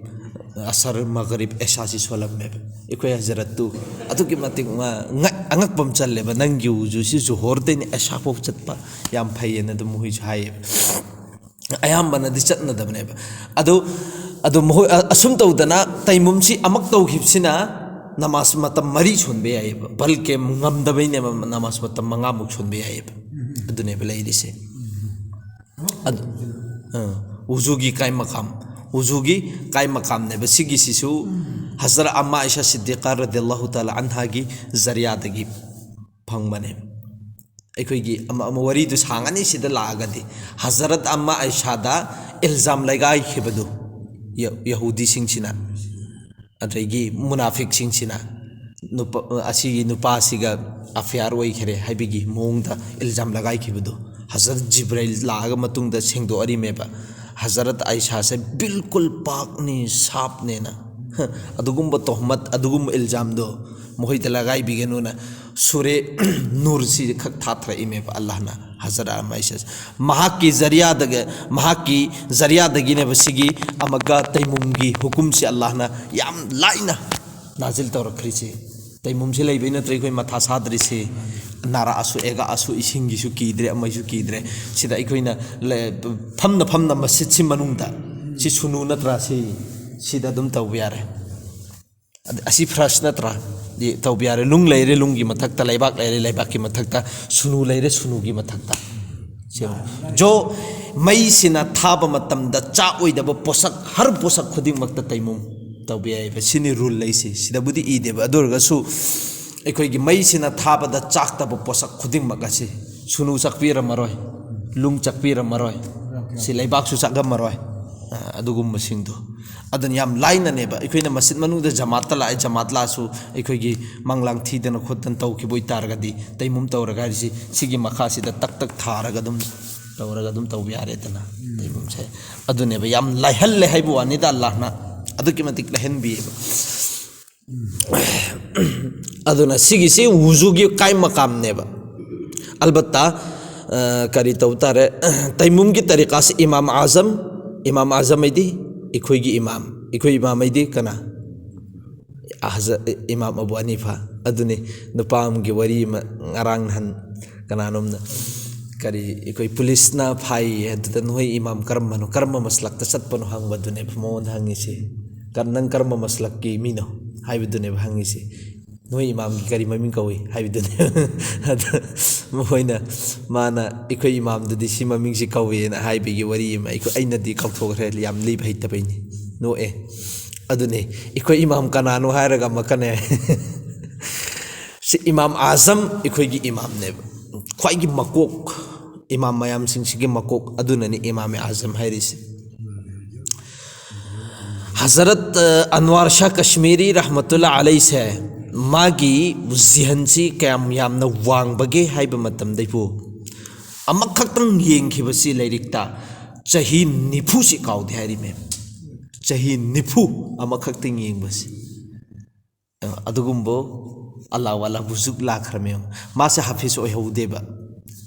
ꯑꯁꯔ, ꯃꯒꯔꯤꯕ, ꯏꯁꯥꯁꯤ ꯁꯣꯜꯂꯝꯃꯦꯕ꯫ ꯑꯩꯈꯣꯏ ꯍꯖꯔꯠꯇꯨ ꯑꯗꯨꯛꯀꯤ ꯃꯇꯤꯛ ꯃꯥ ꯉꯛ-, ꯑꯉꯛꯄ ꯑꯃ ꯆꯜꯂꯦꯕ, "ꯅꯪꯒꯤ ꯋꯨꯖꯨꯁꯤ ꯖꯣꯍꯣꯔꯗꯩꯅ ꯏꯁꯥ ꯐꯥꯎ ꯆꯠꯄ ꯌꯥꯝ ꯐꯩꯌꯦꯅ" ꯑꯗꯨꯝ ꯃꯈꯣꯏꯁꯨ ꯍꯥꯏꯌꯦꯕ꯫ ꯑꯌꯥꯝꯕꯅꯗꯤ ꯆꯠꯅꯗꯕꯅꯦꯕ꯫ ꯑꯗꯨ, ꯑꯗꯨ ꯃꯈꯣꯏ, ꯑ-, ꯑꯁꯨꯝ ꯇꯧꯗꯅ ꯇꯩꯃꯨꯝꯁꯤ ꯑꯃꯛ ꯇꯧꯈꯤꯕꯁꯤꯅ ꯅꯃꯥꯖ ꯃꯇꯝ ꯃꯔꯤ ꯁꯣꯟꯕ ꯌꯥꯏꯌꯦꯕ, ꯕꯜꯀꯦ ꯉꯝꯗꯕꯩꯅꯦꯕ ꯅꯃꯥꯖ ꯃꯇꯝ ꯃꯉꯥꯃꯨꯛ ꯁꯣꯟꯕ ꯌꯥꯏꯌꯦꯕ꯫ ꯑꯗꯨꯅꯦꯕ ꯂꯩꯔꯤꯁꯦ꯫ ꯑꯗꯨ, ꯑ, ꯎꯖꯨꯒꯤ ꯀꯥꯏ ꯃꯀꯥꯝ, ꯎꯖꯨꯒꯤ ꯀꯥꯏ ꯃꯀꯥꯝꯅꯦꯕ꯫ ꯁꯤꯒꯤꯁꯤꯁꯨ ꯍꯖꯔꯠ ꯑꯝꯃꯥ ꯑꯥꯏꯁꯥ ꯁꯤꯗꯤꯀꯥ ꯔꯗꯤꯌꯜꯂꯥꯍꯨ ꯇꯥꯂꯥ ꯑꯟꯍꯥꯒꯤ ꯖꯔꯤꯌꯥꯗꯒꯤ ꯐꯪꯕꯅꯦ꯫ ꯑꯩꯈꯣꯏꯒꯤ ꯑꯃ, ꯑꯃ ꯋꯥꯔꯤꯗꯨ ꯁꯥꯡꯉꯅꯤ ꯁꯤꯗ ꯂꯥꯛꯑꯒꯗꯤ꯫ ꯍꯖꯔꯠ ꯑꯝꯃꯥ ꯑꯥꯏꯁꯥꯗ ꯏꯜꯖꯥꯝ ꯂꯩꯒꯥꯏꯈꯤꯕꯗꯨ ꯌ-, ꯌꯍꯨꯗꯤꯁꯤꯡꯁꯤꯅ, ꯑꯗꯒꯤ ꯃꯨꯅꯥꯐꯤꯛꯁꯤꯡꯁꯤꯅ ꯅꯨꯄꯥ, ꯑꯁꯤꯒꯤ ꯅꯨꯄꯥꯁꯤꯒ ꯑꯐꯤꯌꯥꯔ ꯑꯣꯏꯈꯔꯦ ꯍꯥꯏꯕꯒꯤ ꯃꯑꯣꯡꯗ ꯏꯜꯖꯥꯝ ꯂꯒꯥꯏꯈꯤꯕꯗꯨ, ꯍꯖꯔꯠ ꯖꯤꯕ꯭ꯔꯥꯏꯜ ꯂꯥꯛꯑꯒ ꯃꯇꯨꯡꯗ ꯁꯦꯡꯗꯣꯛꯑꯔꯤꯃꯦꯕ꯫ ꯍꯖꯔꯠ ꯑꯥꯏꯁꯥꯁꯦ ꯕꯤꯜꯀꯨꯜ ꯄꯥꯛꯅꯤ, ꯁꯥꯞꯅꯦꯅ꯫ ꯑꯗꯨꯒꯨꯝꯕ ꯇꯣꯍꯃꯠ, ꯑꯗꯨꯒꯨꯝꯕ ꯏꯜꯖꯥꯝꯗꯣ ꯃꯈꯣꯏꯗ ꯂꯒꯥꯏꯕꯤꯒꯅꯨꯅ ꯁꯨꯔꯦ ꯅꯨꯔꯁꯤ ꯈꯛ ꯊꯥꯊꯔꯛꯏꯃꯦꯕ ꯑꯜꯂꯥꯍꯅ꯫ ꯍꯖꯔꯠ ꯑꯝꯃꯥ ꯑꯥꯏꯁꯥꯁꯦ ꯃꯍꯥꯛꯀꯤ ꯖꯔꯤꯌꯥꯗꯒꯤ, ꯃꯍꯥꯛꯀꯤ ꯖꯔꯤꯌꯥꯗꯒꯤꯅꯦꯕ ꯁꯤꯒꯤ ꯑꯃꯒ ꯇꯩꯃꯨꯝꯒꯤ ꯍꯨꯀꯨꯝꯁꯤ ꯑꯜꯂꯥꯍꯅ ꯌꯥꯝ ꯂꯥꯏꯅ ꯅꯥꯖꯤꯜ ꯇꯧꯔꯛꯈ꯭ꯔꯤꯁꯦ꯫ ꯇꯩꯃꯨꯝꯁꯦ ꯂꯩꯕꯩ ꯅꯠꯇ꯭ꯔ ꯑꯩꯈꯣꯏ ꯃꯊꯥ ꯁꯥꯗ꯭ꯔꯤꯁꯦ? ꯅꯥꯔꯛꯑꯁꯨ ꯌꯦꯛꯂꯛꯑꯁꯨ ꯏꯁꯤꯡꯒꯤꯁꯨ ꯀꯤꯗ꯭ꯔꯦ, ꯑꯃꯒꯤꯁꯨ ꯀꯤꯗ꯭ꯔꯦ꯫ ꯁꯤꯗ ꯑꯩꯈꯣꯏꯅ ꯂ-, ꯐꯝꯅ ꯐꯝꯅ ꯃꯁꯖꯤꯗꯁꯤ ꯃꯅꯨꯡꯗ ꯁꯤ ꯁꯨꯅꯨ ꯅꯠꯇ꯭ꯔꯥ? ꯁꯤ, ꯁꯤꯗ ꯑꯗꯨꯝ ꯇꯧꯕ ꯌꯥꯔꯦ꯫ ꯑꯗ-, ꯑꯁꯤ ꯐꯔꯁ ꯅꯠꯇ꯭ꯔꯥ? ꯗꯤ ꯇꯧꯕ ꯌꯥꯔꯦ꯫ ꯅꯨꯡ ꯂꯩꯔꯦ, ꯅꯨꯡꯒꯤ ꯃꯊꯛꯇ ꯂꯩꯕꯥꯛ ꯂꯩꯔꯦ, ꯂꯩꯕꯥꯛꯀꯤ ꯃꯊꯛꯇ ꯁꯨꯅꯨ ꯂꯩꯔꯦ, ꯁꯨꯅꯨꯒꯤ ꯃꯊꯛꯇ꯫ ꯁꯦ ꯌꯦꯡꯉꯣ꯫ ꯖꯣ, ꯃꯩꯁꯤꯅ ꯊꯥꯕ ꯃꯇꯝꯗ ꯆꯥꯛ ꯑꯣꯏꯗꯕ ꯄꯣꯠꯁꯛ, ꯍꯔ ꯄꯣꯠꯁꯛ ꯈꯨꯗꯤꯡꯃꯛꯇ ꯇꯩꯃꯨꯝ ꯇꯧꯕ ꯌꯥꯏꯑꯕ꯫ ꯁꯤꯅꯤ ꯔꯨꯜ ꯂꯩꯁꯤ꯫ ꯁꯤꯗꯕꯨꯗꯤ ꯏꯗꯦꯕ꯫ ꯑꯗꯨ ꯑꯣꯏꯔꯒꯁꯨ ꯑꯩꯈꯣꯏꯒꯤ ꯃꯩꯁꯤꯅ ꯊꯥꯕꯗ ꯆꯥꯛꯇꯕ ꯄꯣꯠꯁꯛ ꯈꯨꯗꯤꯡꯃꯛ ꯑꯁꯤ ꯁꯨꯅꯨ ꯆꯥꯛꯄꯤꯔꯝꯃꯔꯣꯏ, ꯂꯨꯡ ꯆꯥꯛꯄꯤꯔꯝꯃꯔꯣꯏ, ꯁꯤ ꯂꯩꯕꯥꯛꯁꯨ ꯆꯥꯛꯂꯝꯃꯔꯣꯏ꯫ ꯑ, ꯑꯗꯨꯒꯨꯝꯕꯁꯤꯡꯗꯣ꯫ ꯑꯗꯨꯅ ꯌꯥꯝ ꯂꯥꯏꯅꯅꯦꯕ꯫ ꯑꯩꯈꯣꯏꯅ ꯃꯁꯖꯤꯗ ꯃꯅꯨꯡꯗ ꯖꯃꯥꯠꯇ ꯂꯥꯛꯑꯦ, ꯖꯃꯥꯠ ꯂꯥꯛꯑꯁꯨ ꯑꯩꯈꯣꯏꯒꯤ ꯃꯪꯂꯥꯡ ꯊꯤꯗꯅ ꯈꯣꯠꯇꯅ ꯇꯧꯈꯤꯕ ꯑꯣꯏꯇꯥꯔꯒꯗꯤ, ꯇꯩꯃꯨꯝ ꯇꯧꯔꯒ ꯍꯥꯏꯔꯤꯁꯤ, ꯁꯤꯒꯤ ꯃꯈꯥꯁꯤꯗ ꯇꯛ ꯇꯛ ꯊꯥꯔꯒ ꯑꯗꯨꯝ ꯇꯧꯔꯒ ꯑꯗꯨꯝ ꯇꯧꯕ ꯌꯥꯔꯦꯗꯅ, ꯇꯩꯃꯨꯝꯁꯦ꯫ ꯑꯗꯨꯅꯦꯕ, ꯌꯥꯝ ꯂꯥꯏꯍꯜꯂꯦ ꯍꯥꯏꯕ ꯋꯥꯅꯤꯗ, ꯑꯜꯂꯥꯍꯅ ꯑꯗꯨꯛꯀꯤ ꯃꯇꯤꯛ ꯂꯥꯏꯍꯟꯕꯤꯌꯦꯕ꯫ ꯑꯗꯨꯅ ꯁꯤꯒꯤꯁꯤ ꯋꯨꯖꯨꯒꯤ ꯀꯥꯏ ꯃꯀꯥꯝꯅꯦꯕ꯫ ꯑꯜꯕꯠꯇ, ꯑ, ꯀꯔꯤ ꯇꯧ ꯇꯥꯔꯦ? ꯇꯩꯃꯨꯝꯒꯤ ꯇꯔꯤꯀꯥꯁꯤ ꯏꯃꯥꯝ ꯑꯥꯖꯝ, ꯏꯃꯥꯝ ꯑꯥꯖꯝ ꯍꯥꯏꯗꯤ ꯑꯩꯈꯣꯏꯒꯤ ꯏꯃꯥꯝ, ꯑꯩꯈꯣꯏ ꯏꯃꯥꯝ ꯍꯥꯏꯗꯤ ꯀꯅꯥ? ꯑꯍꯖ-, ꯏꯃꯥꯝ ꯑꯕꯨ ꯍꯅꯤꯐꯥ꯫ ꯑꯗꯨꯅꯤ, ꯅꯨꯄꯥ ꯑꯃꯒꯤ ꯋꯥꯔꯤ ꯑꯃ ꯉꯔꯥꯡ ꯅꯍꯥꯟ ꯀꯅꯥꯅꯣꯝꯅ, ꯀꯔꯤ, ꯑꯩꯈꯣꯏ ꯄꯨꯂꯤꯁꯅ ꯐꯥꯏꯌꯦ, ꯑꯗꯨꯗ "ꯅꯣꯏ ꯏꯃꯥꯝ ꯀꯔꯝꯕꯅꯣ, ꯀꯔꯝꯕ ꯃꯁꯂꯛꯇ ꯆꯠꯄꯅꯣ?" ꯍꯪꯕꯗꯨꯅꯦꯕ ꯃꯉꯣꯟꯗ ꯍꯪꯉꯤꯁꯦ꯫ "ꯀ-, ꯅꯪ ꯀꯔꯝꯕ ꯃꯁꯂꯛꯀꯤ ꯃꯤꯅꯣ?" ꯍꯥꯏꯕꯗꯨꯅꯦꯕ ꯍꯪꯉꯤꯁꯦ꯫ "ꯅꯣꯏ ꯏꯃꯥꯝꯒꯤ ꯀꯔꯤ ꯃꯃꯤꯡ ꯀꯧꯏ?" ꯍꯥꯏꯕꯗꯨꯅꯦ꯫ ꯑꯗ ꯃꯈꯣꯏꯅ, ꯃꯥꯅ, "ꯑꯩꯈꯣꯏ ꯏꯃꯥꯝꯗꯨꯗꯤ ꯁꯤ ꯃꯃꯤꯡꯁꯤ ꯀꯧꯏꯅ" ꯍꯥꯏꯕꯒꯤ ꯋꯥꯔꯤ ꯑꯃ ꯑꯩꯈꯣꯏ, ꯑꯩꯅꯗꯤ ꯀꯥꯎꯊꯣꯛꯈ꯭ꯔꯦ, ꯌꯥꯝ ꯂꯤꯕ ꯍꯩꯇꯕꯩꯅꯤ꯫ ꯅꯣꯛꯑꯦ꯫ ꯑꯗꯨꯅꯦ, ꯑꯩꯈꯣꯏ ꯏꯃꯥꯝ ꯀꯅꯥꯅꯣ ꯍꯥꯏꯔꯒ ꯑꯃꯨꯛꯀꯅꯦ꯫ ꯁꯤ ꯏꯃꯥꯝ ꯑꯥꯖꯝ ꯑꯩꯈꯣꯏꯒꯤ ꯏꯃꯥꯝꯅꯦꯕ꯫ ꯈ꯭ꯋꯥꯏꯒꯤ ꯃꯀꯣꯛ, ꯏꯃꯥꯝ ꯃꯌꯥꯝꯁꯤꯡꯁꯤꯒꯤ ꯃꯀꯣꯛ ꯑꯗꯨꯅꯅꯤ ꯏꯃꯥꯝ ꯑꯥꯖꯝ ꯍꯥꯏꯔꯤꯁꯦ꯫ ꯍꯖꯔꯠ, ꯑ, ꯑꯟꯋꯥꯔ ꯁꯥꯍ ꯀꯥꯁꯃꯤꯔꯤ ꯔꯍꯃꯇꯨꯜꯂꯥ ꯑꯂꯩꯁꯦ, ꯃꯥꯒꯤ ꯖꯤꯍꯟꯁꯤ ꯀꯌꯥꯝ ꯌꯥꯝꯅ ꯋꯥꯡꯕꯒꯦ ꯍꯥꯏꯕ ꯃꯇꯝꯗꯕꯨ, ꯑꯃꯈꯛꯇꯪ ꯌꯦꯡꯈꯤꯕꯁꯤ ꯂꯥꯏꯔꯤꯛꯇ ꯆꯍꯤ ꯅꯤꯐꯨꯁꯤ ꯀꯥꯎꯗꯦ ꯍꯥꯏꯔꯤꯃꯦ꯫ ꯆꯍꯤ ꯅꯤꯐꯨ ꯑꯃꯈꯛꯇꯪ ꯌꯦꯡꯕꯁꯤ꯫ ꯑꯗꯨꯒꯨꯝꯕ ꯑꯜꯂꯥꯍ ꯋꯥꯂꯥ ꯕꯨꯖꯨꯛ ꯂꯥꯛꯈ꯭ꯔꯃꯦ꯫ ꯃꯥꯁꯦ ꯍꯥꯐꯤꯖ ꯑꯣꯏꯍꯧꯗꯦꯕ꯫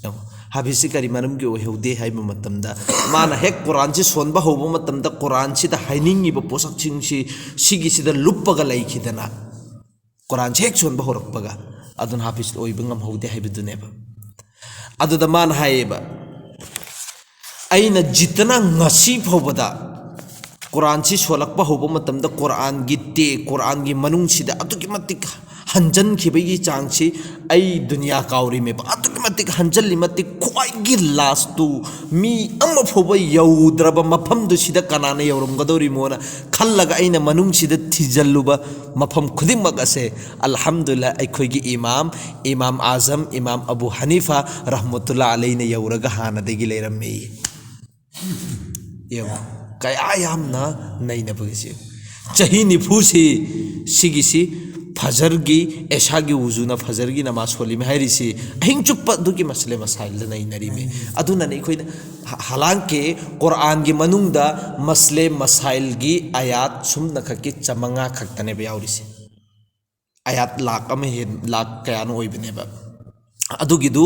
ꯌꯦꯡꯉꯣ, ꯍꯥꯐꯤꯖꯁꯤ ꯀꯔꯤ ꯃꯔꯝꯒꯤ ꯑꯣꯏꯍꯧꯗꯦ ꯍꯥꯏꯕ ꯃꯇꯝꯗ, ꯃꯥꯅ ꯍꯦꯛ ꯀꯨꯔꯥꯟꯁꯤ ꯁꯣꯟꯕ ꯍꯧꯕ ꯃꯇꯝꯗ ꯀꯨꯔꯥꯟꯁꯤꯗ ꯍꯥꯏꯅꯤꯡꯉꯤꯕ ꯄꯣꯠꯁꯛꯁꯤꯡꯁꯤ ꯁꯤꯒꯤꯁꯤꯗ ꯂꯨꯞꯄꯒ ꯂꯩꯈꯤꯗꯅ ꯀꯨꯔꯥꯟꯁꯤ ꯍꯦꯛ ꯁꯣꯟꯕ ꯍꯧꯔꯛꯄꯒ ꯑꯗꯨꯅ ꯍꯥꯐꯤꯖ ꯑꯣꯏꯕ ꯉꯝꯍꯧꯗꯦ ꯍꯥꯏꯕꯗꯨꯅꯦꯕ꯫ ꯑꯗꯨꯗ ꯃꯥꯅ ꯍꯥꯏꯌꯦꯕ, "ꯑꯩꯅ ꯖꯤꯠꯇꯅ ꯉꯁꯤ ꯐꯥꯎꯕꯗ ꯀꯨꯔꯥꯟꯁꯤ ꯁꯣꯜꯂꯛꯄ ꯍꯧꯕ ꯃꯇꯝꯗ ꯀꯨꯔꯥꯟꯒꯤ ꯇꯦ ꯀꯨꯔꯥꯟꯒꯤ ꯃꯅꯨꯡꯁꯤꯗ ꯑꯗꯨꯛꯀꯤ ꯃꯇꯤꯛ ꯍꯟꯖꯟꯈꯤꯕꯒꯤ ꯆꯥꯡꯁꯤ ꯑꯩ ꯗꯨꯅꯤꯌꯥ ꯀꯥꯎꯔꯤꯃꯦꯕ꯫ ꯑꯗꯨꯛꯀꯤ ꯃꯇꯤꯛ ꯍꯟꯖꯜꯂꯤ, ꯃꯇꯤꯛ ꯈ꯭ꯋꯥꯏꯒꯤ ꯂꯥꯁꯇꯨ ꯃꯤ ꯑꯃ ꯐꯥꯎꯕ ꯌꯧꯗ꯭ꯔꯕ ꯃꯐꯝꯗꯨ ꯁꯤꯗ ꯀꯅꯥꯅ ꯌꯧꯔꯝꯒꯗꯧꯔꯤꯃꯣꯅ ꯈꯜꯂꯒ ꯑꯩꯅ ꯃꯅꯨꯡꯁꯤꯗ ꯊꯤꯖꯜꯂꯨꯕ ꯃꯐꯝ ꯈꯨꯗꯤꯡꯃꯛ ꯑꯁꯦ ꯑꯜꯍꯝꯗꯨꯂꯤꯜꯂꯥꯍ ꯑꯩꯈꯣꯏꯒꯤ ꯏꯃꯥꯝ, ꯏꯃꯥꯝ ꯑꯥꯖꯝ, ꯏꯃꯥꯝ ꯑꯕꯨ ꯍꯅꯤꯐꯥ ꯔꯍꯃꯇꯨꯜꯂꯥꯍ ꯑꯂꯩꯅ ꯌꯧꯔꯒ ꯍꯥꯟꯅꯗꯒꯤ ꯂꯩꯔꯝꯃꯤ"꯫ ꯌꯦꯡꯉꯣ, ꯀꯌꯥ ꯌꯥꯝꯅ ꯅꯩꯅꯕꯒꯤꯁꯤ꯫ ꯆꯍꯤ ꯅꯤꯐꯨꯁꯤ ꯁꯤꯒꯤꯁꯤ ꯐꯖꯔꯒꯤ, ꯑꯦꯁꯥꯒꯤ ꯎꯖꯨꯅ ꯐꯖꯔꯒꯤ ꯅꯃꯥꯖ ꯁꯣꯜꯂꯤꯃꯤ ꯍꯥꯏꯔꯤꯁꯤ ꯑꯍꯤꯡ ꯆꯨꯞꯄ ꯑꯗꯨꯒꯤ ꯃꯁꯂꯦ ꯃꯁꯥꯏꯜꯗ ꯅꯩꯅꯔꯤꯃꯤ꯫ ꯑꯗꯨꯅꯅꯦ ꯑꯩꯈꯣꯏꯅ ꯍ-, ꯍꯂꯥꯟꯀꯦ ꯀꯨꯔꯥꯟꯒꯤ ꯃꯅꯨꯡꯗ ꯃꯁꯂꯦ ꯃꯁꯥꯏꯜꯒꯤ ꯑꯌꯥꯠ ꯁꯨꯝꯅꯈꯛꯀꯤ ꯆꯥꯃꯉꯥ ꯈꯛꯇꯅꯦꯕ ꯌꯥꯎꯔꯤꯁꯦ꯫ ꯑꯌꯥꯠ ꯂꯥꯛ ꯑꯃ ꯍꯦꯟ-, ꯂꯥꯛ ꯀꯌꯥꯅꯣ ꯑꯣꯏꯕꯅꯦꯕ꯫ ꯑꯗꯨꯒꯤꯗꯨ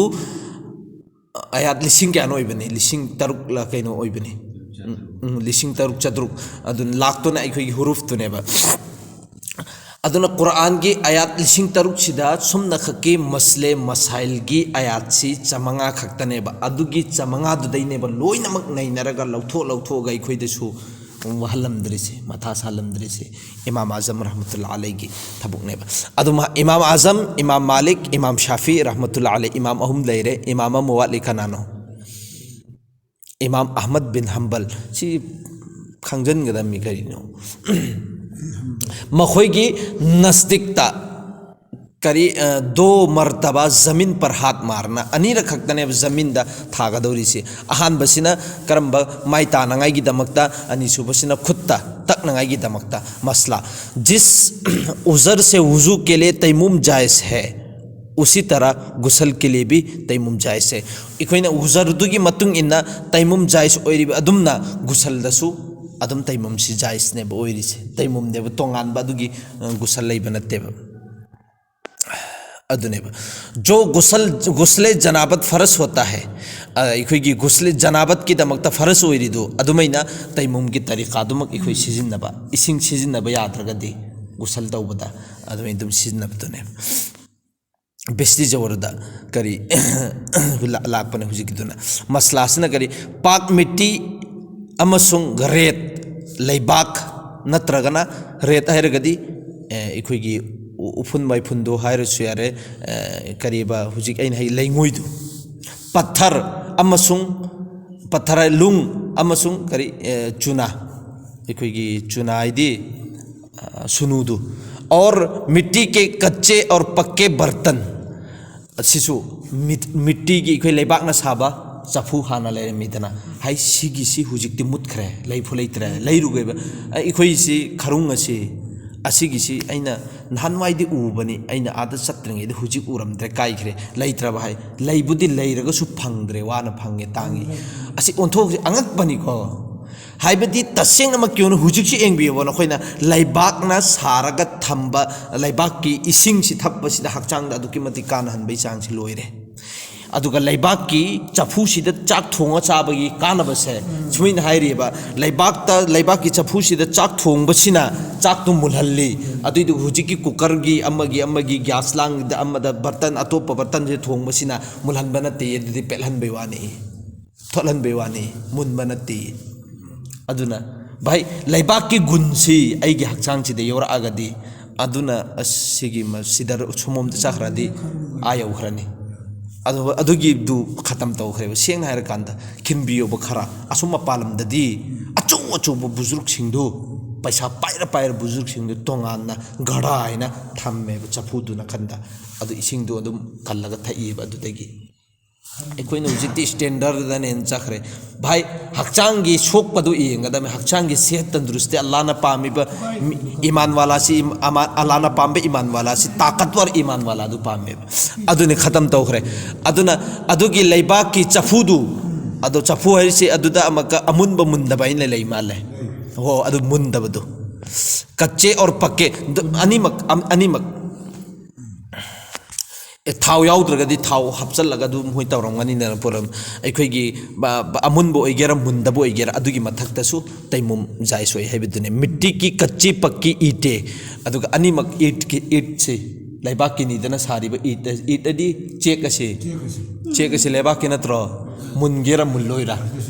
ꯑꯌꯥꯠ ꯂꯤꯁꯤꯡ ꯀꯌꯥꯅꯣ ꯑꯣꯏꯕꯅꯤ? ꯂꯤꯁꯤꯡ ꯇꯔꯨꯛꯂ ꯀꯩꯅꯣ ꯑꯣꯏꯕꯅꯤ꯫ ꯎꯝ, ꯎꯝ, ꯂꯤꯁꯤꯡ ꯇꯔꯨꯛ ꯆꯥꯇ꯭ꯔꯨꯛ꯫ ꯑꯗꯨꯅ ꯂꯥꯛꯇꯨꯅ ꯑꯩꯈꯣꯏꯒꯤ ꯍꯨꯔꯨꯐꯇꯨꯅꯦꯕ꯫ ꯑꯗꯨꯅ ꯀꯨꯔꯥꯟꯒꯤ ꯑꯌꯥꯠ ꯂꯤꯁꯤꯡ ꯇꯔꯨꯛꯁꯤꯗ ꯁꯨꯝꯅꯈꯛꯀꯤ ꯃꯁꯂꯦ ꯃꯁꯥꯏꯜꯒꯤ ꯑꯌꯥꯠꯁꯤ ꯆꯥꯃꯉꯥ ꯈꯛꯇꯅꯦꯕ꯫ ꯑꯗꯨꯒꯤ ꯆꯥꯃꯉꯥꯗꯨꯗꯩꯅꯦꯕ ꯂꯣꯏꯅꯃꯛ ꯅꯩꯅꯔꯒ ꯂꯧꯊꯣꯛ ꯂꯧꯊꯣꯛꯑꯒ ꯑꯩꯈꯣꯏꯗꯁꯨ ꯋꯥꯍꯜꯂꯝꯗ꯭ꯔꯤꯁꯦ, ꯃꯊꯥ ꯁꯥꯍꯜꯂꯝꯗ꯭ꯔꯤꯁꯦ ꯏꯃꯥꯝ ꯑꯥꯖꯝ ꯔꯍꯃꯇꯨꯜꯂꯥ ꯑꯂꯩꯒꯤ ꯊꯕꯛꯅꯦꯕ꯫ ꯑꯗꯨꯝ ꯏꯃꯥꯝ ꯑꯥꯖꯝ, ꯏꯃꯥꯝ ꯃꯥꯂꯤꯛ, ꯏꯃꯥꯝ ꯁꯥꯐꯤ ꯔꯍꯃꯇꯨꯜꯂꯥ ꯑꯂꯩ, ꯏꯃꯥꯝ ꯑꯍꯨꯝ ꯂꯩꯔꯦ꯫ ꯏꯃꯥꯝ ꯑꯃ ꯋꯥꯠꯂꯤ, ꯀꯅꯥꯅꯣ? ꯏꯃꯥꯝ ꯑꯍꯃꯗ ꯕꯤꯟ ꯍꯝꯕꯜ꯫ ꯁꯤ ꯈꯪꯖꯤꯟꯒꯗꯕꯅꯤ ꯀꯔꯤꯅꯣ? ꯃꯈꯣꯏꯒꯤ ꯅꯁꯇꯤꯛꯇ ꯀꯔꯤ, ꯑ, "ꯗꯣ ꯃꯔꯇꯕꯥ ꯖꯃꯤꯟ ꯄꯔ ꯍꯥꯠ ꯃꯥꯔꯅ", ꯑꯅꯤꯔꯛ ꯈꯛꯇꯅꯦꯕ ꯖꯃꯤꯟꯗ ꯊꯥꯒꯗꯧꯔꯤꯁꯤ꯫ ꯑꯍꯥꯟꯕꯁꯤꯅ ꯀꯔꯝꯕ ꯃꯥꯏ ꯇꯥꯅꯉꯥꯏꯒꯤꯗꯃꯛꯇ, ꯑꯅꯤꯁꯨꯕꯁꯤꯅ ꯈꯨꯠꯇ ꯇꯛꯅꯉꯥꯏꯒꯤꯗꯃꯛꯇ꯫ ꯃꯁꯂꯥ, "ꯖꯤꯁ ꯎꯖꯔ ꯁꯦ ꯋꯨꯖꯨ ꯀꯦ ꯂꯤꯌꯦ ꯇꯩꯃꯨꯝ ꯖꯥꯏꯁ ꯍꯦ, ꯎꯁꯤ ꯇꯔꯥ ꯒꯨꯁꯜ ꯀꯦ ꯂꯤꯌꯦ ꯚꯤ ꯇꯩꯃꯨꯝ ꯖꯥꯏꯁ ꯍꯦ"꯫ ꯑꯩꯈꯣꯏꯅ ꯎꯖꯔꯗꯨꯒꯤ ꯃꯇꯨꯡ ꯏꯟꯅ ꯇꯩꯃꯨꯝ ꯖꯥꯏꯁ ꯑꯣꯏꯔꯤꯕ ꯑꯗꯨꯝꯅ ꯒꯨꯁꯜꯗꯁꯨ ꯑꯗꯨꯝ ꯇꯩꯃꯨꯝꯁꯤ ꯖꯥꯏꯁꯅꯦꯕ ꯑꯣꯏꯔꯤꯁꯦ꯫ ꯇꯩꯃꯨꯝꯅꯦꯕ ꯇꯣꯉꯥꯟꯕ ꯑꯗꯨꯒꯤ, ꯑ, ꯒꯨꯁꯜ ꯂꯩꯕ ꯅꯠꯇꯦꯕ꯫ ꯑꯗꯨꯅꯦꯕ, "जो गुसल गुस्ले जनाबत फ़र्ज़ होता है", ꯑ, ꯑꯩꯈꯣꯏꯒꯤ ꯒꯨꯁꯂꯦ ꯖꯅꯥꯕꯠꯀꯤꯗꯃꯛꯇ ꯐꯔꯁ ꯑꯣꯏꯔꯤꯗꯨ ꯑꯗꯨꯃꯥꯏꯅ ꯇꯩꯃꯨꯝꯒꯤ ꯇꯔꯤꯀꯥꯗꯨꯃꯛ ꯑꯩꯈꯣꯏ ꯁꯤꯖꯤꯟꯅꯕ, ꯏꯁꯤꯡ ꯁꯤꯖꯤꯟꯅꯕ ꯌꯥꯗ꯭ꯔꯒꯗꯤ ꯒꯨꯁꯜ ꯇꯧꯕꯗ ꯑꯗꯨꯃꯥꯏꯅ ꯑꯗꯨꯝ ꯁꯤꯖꯤꯟꯅꯕꯗꯨꯅꯦꯕ꯫ ꯕꯦꯁꯇꯤ ꯖꯧꯍꯔꯗ ꯀꯔꯤ ꯂꯥ-, ꯂꯥꯛꯄꯅꯦ ꯍꯧꯖꯤꯛꯀꯤꯗꯨꯅ꯫ ꯃꯁꯂꯥꯁꯤꯅ ꯀꯔꯤ? ꯄꯥꯛ ꯃꯤꯠꯇꯤ ꯑꯃꯁꯨꯡ ꯔꯦꯠ, ꯂꯩꯕꯥꯛ ꯅꯠꯇ꯭ꯔꯒꯅ ꯔꯦꯠ ꯍꯥꯏꯔꯒꯗꯤ, ꯑꯦ, ꯑꯩꯈꯣꯏꯒꯤ ꯎ-, ꯎꯐꯨꯟ ꯋꯥꯏꯐꯨꯟꯗꯣ ꯍꯥꯏꯔꯁꯨ ꯌꯥꯔꯦ, ꯑꯦ, ꯀꯔꯤꯕ ꯍꯧꯖꯤꯛ ꯑꯩꯅ ꯍꯥꯏ ꯂꯩꯉꯣꯏꯗꯨ, ꯄꯠꯊꯔ ꯑꯃꯁꯨꯡ ꯄꯠꯊꯔ ꯂꯨꯡ ꯑꯃꯁꯨꯡ ꯀꯔꯤ, ꯑꯦ, ꯆꯨꯅꯥ, ꯑꯩꯈꯣꯏꯒꯤ ꯆꯨꯅꯥ ꯍꯥꯏꯗꯤ, ꯑ, ꯁꯨꯅꯨꯗꯨ꯫ "और मिट्टी के कच्चे और पक्के बर्तन", ꯑꯁꯤꯁꯨ ꯃꯤꯠ-, ꯃꯤꯠꯇꯤꯒꯤ ꯑꯩꯈꯣꯏ ꯂꯩꯕꯥꯛꯅ ꯁꯥꯕ ꯆꯐꯨ ꯍꯥꯟꯅ ꯂꯩꯔꯝꯃꯤꯗꯅ, ꯍꯥꯏ ꯁꯤꯒꯤꯁꯤ ꯍꯧꯖꯤꯛꯇꯤ ꯃꯨꯠꯈ꯭ꯔꯦ, ꯂꯩꯐꯨ ꯂꯩꯇ꯭ꯔꯦ, ꯂꯩꯔꯨꯒꯦꯕ꯫ ꯑꯩꯈꯣꯏꯁꯤ ꯈꯔꯨꯡ ꯑꯁꯤ, ꯑꯁꯤꯒꯤꯁꯤ ꯑꯩꯅ ꯅꯍꯥꯟꯋꯥꯏꯗꯤ ꯎꯕꯅꯤ, ꯑꯩꯅ ꯑꯥꯗ ꯆꯠꯇ꯭ꯔꯤꯉꯩꯗ ꯍꯧꯖꯤꯛ ꯎꯔꯝꯗ꯭ꯔꯦ, ꯀꯥꯏꯈ꯭ꯔꯦ, ꯂꯩꯇ꯭ꯔꯕ ꯍꯥꯏ꯫ ꯂꯩꯕꯨꯗꯤ ꯂꯩꯔꯒꯁꯨ ꯐꯪꯗ꯭ꯔꯦ, ꯋꯥꯅ ꯐꯪꯉꯦ, ꯇꯥꯡꯉꯤ꯫ ꯑꯁꯤ ꯑꯣꯟꯊꯣꯛꯁꯤ ꯑꯉꯛꯄꯅꯤꯀꯣ꯫ ꯍꯥꯏꯕꯗꯤ ꯇꯁꯦꯡꯅꯃꯛꯀꯤ ꯑꯣꯏꯅ ꯍꯧꯖꯤꯛꯁꯨ ꯌꯦꯡꯕꯤꯌꯣꯕ ꯅꯈꯣꯏꯅ, ꯂꯩꯕꯥꯛꯅ ꯁꯥꯔꯒ ꯊꯝꯕ ꯂꯩꯕꯥꯛꯀꯤ ꯏꯁꯤꯡꯁꯤ ꯊꯛꯄꯁꯤꯗ ꯍꯛꯆꯥꯡꯗ ꯑꯗꯨꯛꯀꯤ ꯃꯇꯤꯛ ꯀꯥꯟꯅꯍꯟꯕꯒꯤ ꯆꯥꯡꯁꯤ ꯂꯣꯏꯔꯦ꯫ ꯑꯗꯨꯒ ꯂꯩꯕꯥꯛꯀꯤ ꯆꯐꯨꯁꯤꯗ ꯆꯥꯛ ꯊꯣꯡꯉ ꯆꯥꯕꯒꯤ ꯀꯥꯟꯅꯕꯁꯦ ꯁꯨꯃꯥꯏꯅ ꯍꯥꯏꯔꯤꯕ, ꯂꯩꯕꯥꯛꯇ, ꯂꯩꯕꯥꯛꯀꯤ ꯆꯐꯨꯁꯤꯗ ꯆꯥꯛ ꯊꯣꯡꯕꯁꯤꯅ ꯆꯥꯛꯇꯨ ꯃꯨꯜꯍꯜꯂꯤ꯫ ꯑꯗꯨꯏꯗꯨ ꯍꯧꯖꯤꯛꯀꯤ ꯀꯨꯀꯔꯒꯤ ꯑꯃꯒꯤ, ꯑꯃꯒꯤ ꯒ꯭ꯌꯥꯁ ꯂꯥꯡꯗ ꯑꯃꯗ ꯕꯔꯇꯟ, ꯑꯇꯣꯞꯄ ꯕꯔꯇꯟꯁꯤꯗ ꯊꯣꯡꯕꯁꯤꯅ ꯃꯨꯜꯍꯟꯕ ꯅꯠꯇꯦ, ꯑꯗꯨꯗꯤ ꯄꯦꯠꯍꯟꯕꯩ ꯋꯥꯅꯤ, ꯊꯣꯠꯍꯟꯕꯩ ꯋꯥꯅꯤ, ꯃꯨꯟꯕ ꯅꯠꯇꯦ꯫ ꯑꯗꯨꯅ ꯚꯥꯏ, ꯂꯩꯕꯥꯛꯀꯤ ꯒꯨꯟꯁꯤ ꯑꯩꯒꯤ ꯍꯛꯆꯥꯡꯁꯤꯗ ꯌꯧꯔꯛꯑꯒꯗꯤ, ꯑꯗꯨꯅ ꯑꯁ, ꯁꯤꯒꯤ ꯃ-, ꯁꯤꯗ ꯁꯣꯃꯣꯝꯗ ꯆꯠꯈ꯭ꯔꯗꯤ ꯑꯥ ꯌꯧꯈ꯭ꯔꯅꯤ꯫ ꯑꯗꯨ, ꯑꯗꯨꯒꯤꯗꯨ ꯈꯇꯝ ꯇꯧꯈ꯭ꯔꯦꯕ꯫ ꯁꯦꯡꯅ ꯍꯥꯏꯔꯀꯥꯟꯗ, ꯈꯤꯟꯕꯤꯌꯣꯕ ꯈꯔ꯫ ꯑꯁꯨꯝ ꯃꯄꯥꯟ ꯂꯝꯗꯗꯤ ꯑꯆꯧ ꯑꯆꯧꯕ ꯕꯨꯖꯨꯔꯛꯁꯤꯡꯗꯨ, ꯄꯩꯁꯥ ꯄꯥꯏꯔ ꯄꯥꯏꯔ ꯕꯨꯖꯨꯔꯛꯁꯤꯡꯗꯨ ꯇꯣꯉꯥꯟꯅ ꯒꯔꯥ ꯍꯥꯏꯅ ꯊꯝꯃꯦꯕ ꯆꯐꯨꯗꯨ ꯅꯥꯀꯟꯗ꯫ ꯑꯗꯨ ꯏꯁꯤꯡꯗꯨ ꯑꯗꯨꯝ ꯀꯜꯂꯒ ꯊꯛꯏꯕ ꯑꯗꯨꯗꯒꯤ꯫ ꯑꯩꯈꯣꯏꯅ ꯍꯧꯖꯤꯛꯇꯤ ꯁ꯭ꯇꯦꯟꯗꯔꯗꯅ ꯍꯦꯟꯅ ꯆꯠꯈ꯭ꯔꯦ꯫ ꯚꯥꯏ, ꯍꯛꯆꯥꯡꯒꯤ ꯁꯣꯛꯄꯗꯨ ꯌꯦꯡꯒꯗꯕꯅꯤ꯫ ꯍꯛꯆꯥꯡꯒꯤ ꯁꯦꯍꯠ ꯇꯟꯗꯨꯔꯨꯁꯇꯤ ꯑꯜꯂꯥꯅ ꯄꯥꯝꯃꯤꯕ ꯃꯤ-, ꯏꯃꯥꯟ ꯋꯥꯂꯥꯁꯤ, ꯏꯝ-, ꯑꯃꯥ-, ꯑꯜꯂꯥꯅ ꯄꯥꯝꯕ ꯏꯃꯥꯟ ꯋꯥꯂꯥꯁꯤ ꯇꯥꯀꯠꯋꯔ ꯏꯃꯥꯟ ꯋꯥꯂꯥꯗꯨ ꯄꯥꯝꯃꯦꯕ꯫ ꯑꯗꯨꯅꯤ ꯈꯇꯝ ꯇꯧꯈ꯭ꯔꯦ꯫ ꯑꯗꯨꯅ ꯑꯗꯨꯒꯤ ꯂꯩꯕꯥꯛꯀꯤ ꯆꯐꯨꯗꯨ, ꯑꯗꯣ ꯆꯐꯨ ꯍꯥꯏꯔꯤꯁꯤ ꯑꯗꯨꯗ ꯑꯃꯨꯛꯀ ꯑꯃꯨꯟꯕ ꯃꯨꯟꯗꯕ ꯍꯥꯏꯅ ꯂꯩ ꯃꯥꯜꯂꯦ꯫ ꯍꯣ, ꯑꯗꯨ ꯃꯨꯟꯗꯕꯗꯨ꯫ ꯀꯠꯆꯦ ꯑꯣꯔ ꯄꯛꯀꯦ, ꯑꯗꯨ ꯑꯅꯤꯃꯛ, ꯑꯝ-, ꯑꯅꯤꯃꯛ꯫ ꯊꯥꯎ ꯌꯥꯎꯗ꯭ꯔꯒꯗꯤ ꯊꯥꯎ ꯍꯥꯞꯆꯤꯜꯂꯒ ꯑꯗꯨꯝ ꯃꯣꯏ ꯇꯧꯔꯝꯒꯅꯤꯅ ꯄꯣꯠ ꯑꯃ꯫ ꯑꯩꯈꯣꯏꯒꯤ ꯕ-, ꯕ-, ꯑꯃꯨꯟꯕ ꯑꯣꯏꯒꯦꯔꯥ ꯃꯨꯟꯗꯕ ꯑꯣꯏꯒꯦꯔꯥ ꯑꯗꯨꯒꯤ ꯃꯊꯛꯇꯁꯨ ꯇꯩꯃꯨꯝ ꯖꯥꯏꯁ ꯑꯣꯏ ꯍꯥꯏꯕꯗꯨꯅꯦ꯫ ꯃꯤꯠꯇꯤꯀꯤ ꯀꯠꯆꯤ ꯄꯛꯀꯤ ꯏꯇꯦ꯫ ꯑꯗꯨꯒ ꯑꯅꯤꯃꯛ ꯏꯠꯀꯤ, ꯏꯠꯁꯤ ꯂꯩꯕꯥꯛꯀꯤꯅꯤꯗꯅ ꯁꯥꯔꯤꯕ ꯏꯠ, ꯏꯠ ꯑꯗꯤ ꯆꯦꯛ ꯑꯁꯤ꯫ ꯆꯦꯛ ꯑꯁꯤ ꯂꯩꯕꯥꯛꯀꯤ ꯅꯠꯇ꯭ꯔꯣ? ꯃꯨꯟꯒꯦꯔꯥ ꯃꯨꯜꯂꯣꯏꯔꯥ?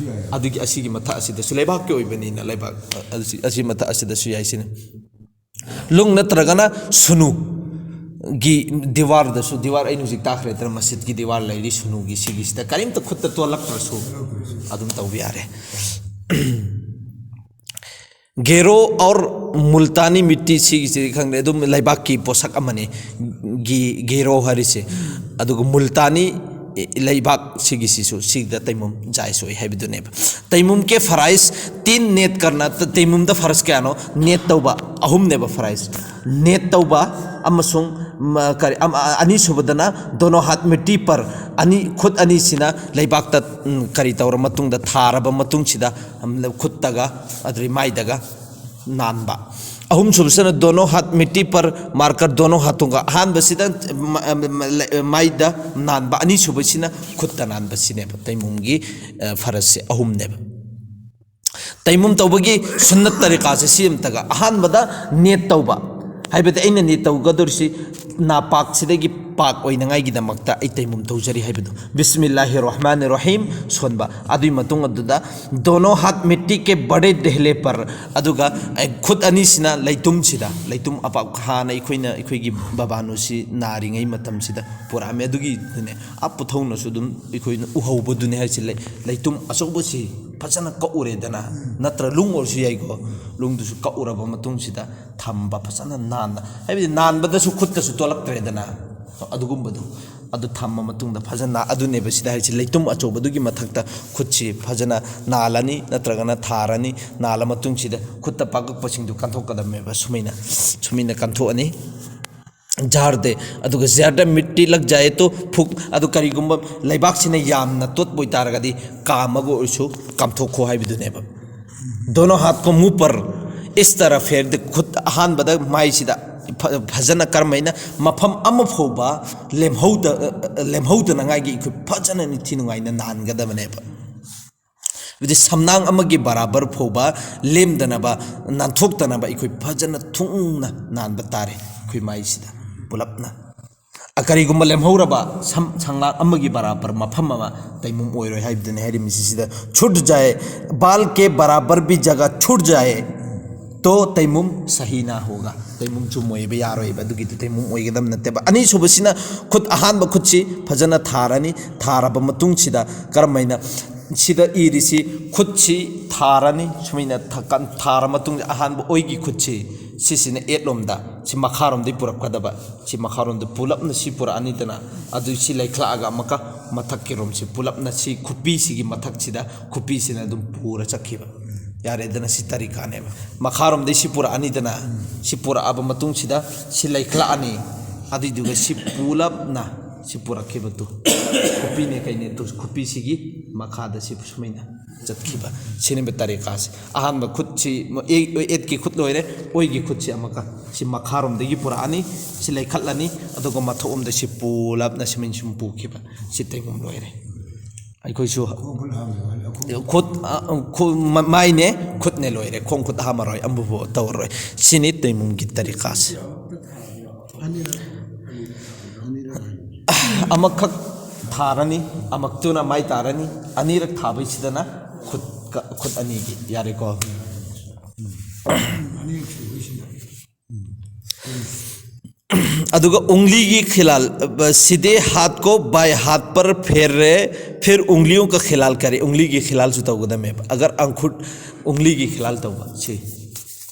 ꯑꯗꯨꯒꯤ ꯑꯁꯤꯒꯤ ꯃꯊꯛ ꯑꯁꯤꯗꯁꯨ ꯂꯩꯕꯥꯛꯀꯤ ꯑꯣꯏꯕꯅꯤꯅ ꯂꯩꯕꯥꯛ ꯑꯁꯤ, ꯑꯁꯤ ꯃꯊꯛ ꯑꯁꯤꯗꯁꯨ ꯌꯥꯏ ꯁꯤꯅꯤ꯫ ꯂꯨꯡ ꯅꯠꯇ꯭ꯔꯒꯅ ꯁꯨꯅꯨꯒꯤ ꯗꯤꯋꯥꯔꯗꯁꯨ, ꯗꯤꯋꯥꯔ ꯑꯩꯅ ꯍꯧꯖꯤꯛ ꯇꯥꯛꯈ꯭ꯔꯦꯗꯅ, ꯃꯁꯖꯤꯗꯀꯤ ꯗꯤꯋꯥꯔ ꯂꯩꯔꯤ, ꯁꯨꯅꯨꯒꯤ ꯁꯤꯒꯤꯁꯤꯗ ꯀꯔꯤꯝꯇ ꯈꯨꯠꯇ ꯇꯣꯜꯂꯛꯇ꯭ꯔꯁꯨ ꯑꯗꯨꯝ ꯇꯧꯕ ꯌꯥꯔꯦ꯫ ꯒꯦꯔꯣ ꯑꯧꯔ ꯃꯨꯜꯇꯥꯅꯤ ꯃꯤꯠꯇꯤ ꯁꯤꯒꯤꯁꯤꯗꯤ ꯈꯪꯗꯦ, ꯑꯗꯨꯝ ꯂꯩꯕꯥꯛꯀꯤ ꯄꯣꯠꯁꯛ ꯑꯃꯅꯤ꯫ ꯒꯤ-, ꯒꯦꯔꯣ ꯍꯥꯏꯔꯤꯁꯦ꯫ ꯑꯗꯨꯒ ꯃꯨꯜꯇꯥꯅꯤ ꯂꯩꯕꯥꯛ ꯁꯤꯒꯤꯁꯤꯁꯨ ꯁꯤꯗ ꯇꯩꯃꯨꯝ ꯖꯥꯏꯁ ꯑꯣꯏ ꯍꯥꯏꯕꯗꯨꯅꯦꯕ꯫ ꯇꯩꯃꯨꯝ ꯀꯦ ꯐꯔꯥꯏꯁ ꯇꯤꯟ ꯅꯦꯠ ꯀꯔꯅ, ꯇ-, ꯇꯩꯃꯨꯝꯗ ꯐꯔꯁ ꯀꯌꯥꯅꯣ? ꯅꯦꯠ ꯇꯧꯕ ꯑꯍꯨꯝꯅꯦꯕ ꯐꯔꯥꯏꯁ꯫ ꯅꯦꯠ ꯇꯧꯕ ꯑꯃꯁꯨꯡ ꯃ-, ꯀꯔꯤ, ꯑꯃ-, ꯑ-, ꯑꯅꯤꯁꯨꯕꯗꯅ ꯗꯣꯅꯣ ꯍꯥꯠ ꯃꯤꯠꯇꯤ ꯄꯔ, ꯑꯅꯤ, ꯈꯨꯠ ꯑꯅꯤꯁꯤꯅ ꯂꯩꯕꯥꯛꯇ, ꯎꯝ, ꯀꯔꯤ ꯇꯧꯔ ꯃꯇꯨꯡꯗ, ꯊꯥꯔꯕ ꯃꯇꯨꯡꯁꯤꯗ, ꯎꯝ, ꯈꯨꯠꯇꯒ ꯑꯗꯨꯗꯩ ꯃꯥꯏꯗꯒ ꯅꯥꯟꯕ꯫ ꯑꯍꯨꯝꯁꯨꯕꯁꯤꯅ ꯗꯣꯅꯣ ꯍꯥꯠ ꯃꯤꯠꯇꯤ ꯄꯔ ꯃꯥꯔꯀꯔ ꯗꯣꯅꯣ ꯍꯥꯠꯇꯨꯡꯒ, ꯑꯍꯥꯟꯕꯁꯤꯗ ꯃ-, ꯃ-, ꯃ-, ꯃꯥꯏꯗ ꯅꯥꯟꯕ, ꯑꯅꯤꯁꯨꯕꯁꯤꯅ ꯈꯨꯠꯇ ꯅꯥꯟꯕꯁꯤꯅꯦꯕ ꯇꯩꯃꯨꯝꯒꯤ, ꯑ, ꯐꯔꯁꯁꯦ ꯑꯍꯨꯝꯅꯦꯕ꯫ ꯇꯩꯃꯨꯝ ꯇꯧꯕꯒꯤ ꯁꯨꯟꯅꯠ ꯇꯔꯤꯀꯥꯁꯦ ꯁꯤ ꯑꯝꯇꯒ꯫ ꯑꯍꯥꯟꯕꯗ ꯅꯦꯠ ꯇꯧꯕ, ꯍꯥꯏꯕꯗꯤ ꯑꯩꯅ ꯅꯦꯠ ꯇꯧꯒꯗꯧꯔꯤꯁꯤ ꯅꯥꯄꯥꯛꯁꯤꯗꯒꯤ ꯄꯥꯛ ꯑꯣꯏꯅꯉꯥꯏꯒꯤꯗꯃꯛꯇ ꯑꯩ ꯇꯩꯃꯨꯝ ꯇꯧꯖꯔꯤ ꯍꯥꯏꯕꯗꯣ, ꯕꯤꯁꯃꯤꯜꯂꯥꯍꯤ ꯔꯍꯃꯥꯅꯤ ꯔꯍꯤꯝ ꯁꯣꯟꯕ꯫ ꯑꯗꯨꯒꯤ ꯃꯇꯨꯡ ꯑꯗꯨꯗ ꯗꯣꯅꯣ ꯍꯥꯠ ꯃꯤꯠꯇꯤ ꯀꯦ ꯕꯔꯦ ꯗꯦꯍꯂꯦ ꯄꯔ, ꯑꯗꯨꯒ ꯑꯩ ꯈꯨꯠ ꯑꯅꯤꯁꯤꯅ ꯂꯩꯇꯨꯝꯁꯤꯗ, ꯂꯩꯇꯨꯝ ꯑꯄꯥꯛ ꯍꯥꯟꯅ ꯑꯩꯈꯣꯏꯅ, ꯑꯩꯈꯣꯏꯒꯤ ꯕꯕꯥꯅꯨꯁꯤ ꯅꯥꯔꯤꯉꯩ ꯃꯇꯝꯁꯤꯗ ꯄꯨꯔꯛꯑꯝꯃꯦ꯫ ꯑꯗꯨꯒꯤꯗꯨꯅꯦ ꯑꯞ ꯄꯨꯊꯧꯅꯁꯨ ꯑꯗꯨꯝ ꯑꯩꯈꯣꯏꯅ ꯎꯍꯧꯕꯗꯨꯅꯦ ꯍꯥꯏꯁꯦ꯫ ꯂꯩ-, ꯂꯩꯇꯨꯝ ꯑꯆꯧꯕꯁꯤ ꯐꯖꯅ ꯀꯛꯎꯔꯦꯗꯅ, ꯅꯠꯇ꯭ꯔ ꯂꯨꯡ ꯑꯣꯏꯔꯁꯨ ꯌꯥꯏꯀꯣ, ꯂꯨꯡꯗꯨꯁꯨ ꯀꯛꯎꯔꯕ ꯃꯇꯨꯡꯁꯤꯗ ꯊꯝꯕ ꯐꯖꯅ ꯅꯥꯟꯅ, ꯍꯥꯏꯕꯗꯤ ꯅꯥꯟꯕꯗꯁꯨ ꯈꯨꯠꯇꯁꯨ ꯇꯣꯂꯛꯇ꯭ꯔꯦꯗꯅ, ꯑꯗꯨꯒꯨꯝꯕꯗꯣ꯫ ꯑꯗꯨ ꯊꯝꯃ ꯃꯇꯨꯡꯗ ꯐꯖꯅ, ꯑꯗꯨꯅꯦꯕ ꯁꯤꯗ ꯍꯥꯏꯁꯦ, ꯂꯩꯇꯨꯝ ꯑꯆꯧꯕꯗꯨꯒꯤ ꯃꯊꯛꯇ ꯈꯨꯠꯁꯤ ꯐꯖꯅ ꯅꯥꯜꯂꯅꯤ, ꯅꯠꯇ꯭ꯔꯒꯅ ꯊꯥꯔꯅꯤ꯫ ꯅꯥꯜꯂ ꯃꯇꯨꯡꯁꯤꯗ ꯈꯨꯠꯇ ꯄꯥꯛꯂꯛꯄꯁꯤꯡꯗꯨ ꯀꯟꯊꯣꯛꯀꯗꯕꯅꯦꯕ꯫ ꯁꯨꯃꯥꯏꯅ, ꯁꯨꯃꯥꯏꯅ ꯀꯟꯊꯣꯛꯑꯅꯤ꯫ ꯖꯥꯔꯗꯦ, ꯑꯗꯨꯒ ꯖꯥꯔꯗ ꯃꯤꯠꯇꯤ ꯂꯛ ꯖꯥꯏ ꯇꯣ ꯐꯨꯛ, ꯑꯗꯨ ꯀꯔꯤꯒꯨꯝꯕ ꯂꯩꯕꯥꯛꯁꯤꯅ ꯌꯥꯝꯅ ꯇꯣꯠꯄ ꯑꯣꯏꯇꯥꯔꯒꯗꯤ ꯀꯥꯝꯃꯒ ꯑꯣꯏꯔꯁꯨ ꯀꯥꯝꯊꯣꯛꯈꯣ ꯍꯥꯏꯕꯗꯨꯅꯦꯕ꯫ ꯗꯣꯅꯣ ꯍꯥꯠ ꯀꯣ ꯃꯨ ꯄꯔ ꯏꯁ ꯇꯔꯐ ꯐꯦꯔ ꯗꯦ, ꯈꯨꯠ ꯑꯍꯥꯟꯕꯗ ꯃꯥꯏꯁꯤꯗ ꯐ- ꯐꯖꯅ ꯀꯔꯝꯍꯥꯏꯅ ꯃꯐꯝ ꯑꯃ ꯐꯥꯎꯕ ꯂꯦꯝꯍꯧꯗ ꯂꯦꯝꯍꯧꯗꯅꯉꯥꯏꯒꯤ ꯑꯩꯈꯣꯏ ꯐꯖꯅ ꯅꯤꯡꯊꯤ ꯅꯨꯡꯉꯥꯏꯅ ꯅꯥꯟꯒꯗꯕꯅꯦꯕ꯫ ꯑꯗꯨꯗꯤ ꯁꯝꯅꯥꯡ ꯑꯃꯒꯤ ꯕꯔꯥꯕꯔ ꯐꯥꯎꯕ ꯂꯦꯝꯗꯅꯕ, ꯅꯥꯟꯊꯣꯛꯇꯅꯕ ꯑꯩꯈꯣꯏ ꯐꯖꯅ ꯊꯨꯡꯅ ꯅꯥꯟꯕ ꯇꯥꯔꯦ ꯑꯩꯈꯣꯏ ꯃꯥꯏꯁꯤꯗ ꯄꯨꯂꯞꯅ꯫ ꯑ, ꯀꯔꯤꯒꯨꯝꯕ ꯂꯦꯝꯍꯧꯔꯕ ꯁꯝ ꯁꯪꯂꯥꯡ ꯑꯃꯒꯤ ꯕꯔꯥꯕꯔ ꯃꯐꯝ ꯑꯃ ꯇꯩꯃꯨꯝ ꯑꯣꯏꯔꯣꯏ ꯍꯥꯏꯕꯗꯨꯅꯤ ꯍꯥꯏꯔꯤꯕꯁꯤꯗ, ꯆꯨꯠ ꯖꯥꯌꯦ, ꯕꯥꯜ ꯀꯦ ꯕꯔꯥꯕꯔ ꯚꯤ ꯖꯒꯥ ꯆꯨꯠ ꯖꯥꯌꯦ ꯇꯣ ꯇꯩꯃꯨꯝ ꯁꯍꯤ ꯅꯥ ꯍꯣꯒꯥ, ꯇꯩꯃꯨꯝ ꯆꯨꯝꯃꯣꯏꯕ, ꯌꯥꯔꯣꯏꯕ꯫ ꯑꯗꯨꯒꯤꯗꯨ ꯇꯩꯃꯨꯝ ꯑꯣꯏꯒꯗꯕ ꯅꯠꯇꯦꯕ꯫ ꯑꯅꯤꯁꯨꯕꯁꯤꯅ ꯈꯨꯠ, ꯑꯍꯥꯟꯕ ꯈꯨꯠꯁꯤ ꯐꯖꯅ ꯊꯥꯔꯅꯤ꯫ ꯊꯥꯔꯕ ꯃꯇꯨꯡꯁꯤꯗ ꯀꯔꯝꯍꯥꯏꯅ ꯁꯤꯗ ꯏꯔꯤꯁꯤ, ꯈꯨꯠꯁꯤ ꯊꯥꯔꯅꯤ꯫ ꯁꯨꯃꯥꯏꯅ ꯊ- ꯀꯟ- ꯊꯥꯔ ꯃꯇꯨꯡꯗ ꯑꯍꯥꯟꯕ ꯑꯣꯏꯒꯤ ꯈꯨꯠꯁꯤ, ꯁꯤꯁꯤꯅ ꯌꯦꯠꯂꯣꯝꯗ, ꯁꯤ ꯃꯈꯥꯔꯣꯝꯗꯒꯤ ꯄꯨꯔꯛꯀꯗꯕ꯫ ꯁꯤ ꯃꯈꯥꯔꯣꯝꯗ ꯄꯨꯂꯞꯅ ꯁꯤ ꯄꯨꯔꯛꯑꯅꯤꯗꯅ, ꯑꯗꯨ ꯁꯤ ꯂꯩꯈꯠꯂꯛꯑꯒ ꯑꯃꯨꯛꯀ ꯃꯊꯛꯀꯤ ꯔꯣꯝꯁꯤ ꯄꯨꯂꯞꯅ ꯁꯤ ꯈꯨꯄꯤꯁꯤꯒꯤ ꯃꯊꯛꯁꯤꯗ ꯈꯨꯄꯤꯁꯤꯅ ꯑꯗꯨꯝ ꯄꯨꯔ ꯆꯠꯈꯤꯕ꯫ ꯌꯥꯔꯦꯗꯅ, ꯁꯤ ꯇꯔꯤꯀꯥꯅꯦꯕ꯫ ꯃꯈꯥꯔꯣꯝꯗꯒꯤ ꯁꯤ ꯄꯨꯔꯛꯑꯅꯤꯗꯅ, ꯁꯤ ꯄꯨꯔꯛꯑꯕ ꯃꯇꯨꯡꯁꯤꯗ ꯁꯤ ꯂꯩꯈꯠꯂꯛꯑꯅꯤ꯫ ꯑꯗꯨꯏꯗꯨꯒ ꯁꯤ ꯄꯨꯂꯞꯅ ꯁꯤ ꯄꯨꯔꯛꯈꯤꯕꯗꯨ ꯈꯨꯄꯤꯅꯦ ꯀꯩꯅꯦ ꯇꯨ ꯈꯨꯄꯤꯁꯤꯒꯤ ꯃꯈꯥꯗ ꯁꯤ ꯁꯨꯃꯥꯏꯅ ꯆꯠꯈꯤꯕ꯫ ꯁꯤꯅꯦꯕ ꯇꯔꯤꯀꯥꯁꯤ꯫ ꯑꯍꯥꯟꯕ ꯈꯨꯠꯁꯤ, ꯑꯦ-, ꯑꯦꯠꯀꯤ ꯈꯨꯠ ꯂꯣꯏꯔꯦ, ꯑꯣꯏꯒꯤ ꯈꯨꯠꯁꯤ ꯑꯃꯨꯛꯀ ꯁꯤ ꯃꯈꯥꯔꯣꯝꯗꯒꯤ ꯄꯨꯔꯛꯑꯅꯤ, ꯁꯤ ꯂꯩꯈꯠꯂꯅꯤ, ꯑꯗꯨꯒ ꯃꯊꯛꯂꯣꯝꯗ ꯁꯤ ꯄꯨꯂꯞꯅ ꯁꯨꯃꯥꯏꯅ ꯁꯨꯝ ꯄꯨꯈꯤꯕ꯫ ꯁꯤ ꯇꯩꯃꯨꯝ ꯂꯣꯏꯔꯦ꯫ ꯑꯩꯈꯣꯏꯁꯨ ꯈꯨꯠ, ꯑ, ꯈꯨ-, ꯃ-, ꯃꯥꯏꯅꯦ, ꯈꯨꯠꯅꯦ, ꯂꯣꯏꯔꯦ꯫ ꯈꯣꯡ ꯈꯨꯠ ꯍꯥꯝꯃꯔꯣꯏ, ꯑꯃꯕꯨ ꯇꯧꯔꯔꯣꯏ꯫ ꯁꯤꯅꯤ ꯇꯩꯃꯨꯝꯒꯤ ꯇꯔꯤꯀꯥꯁꯤ꯫ ꯑꯃꯈꯛ ꯊꯥꯔꯅꯤ, ꯑꯃꯛꯇꯨꯅ ꯃꯥꯏ ꯇꯥꯔꯅꯤ꯫ ꯑꯅꯤꯔꯛ ꯊꯥꯕꯩꯁꯤꯗꯅ ꯈꯨꯠ ꯀ-, ꯈꯨꯠ ꯑꯅꯤꯒꯤ꯫ ꯌꯥꯔꯦꯀꯣ? ꯑꯗꯨꯒ ꯎꯪꯂꯤꯒꯤ ꯈꯤꯂꯥꯜ, ꯁꯤꯗꯦ ꯍꯥꯠ ꯀꯣ ꯕꯥꯏ ꯍꯥꯠ ꯄꯔ ꯐꯦꯔ ꯔꯦ, ꯐꯤꯔ ꯎꯪꯂꯤꯌꯣ ꯀ ꯈꯤꯂꯥꯜ ꯀꯔꯦ꯫ ꯎꯪꯂꯤꯒꯤ ꯈꯤꯂꯥꯜꯁꯨ ꯇꯧꯒꯗꯕꯅꯦꯕ꯫ ꯑꯒꯔ ꯑꯪꯈꯨꯠ, ꯎꯪꯂꯤꯒꯤ ꯈꯤꯂꯥꯜ ꯇꯧꯕ꯫ ꯁꯤ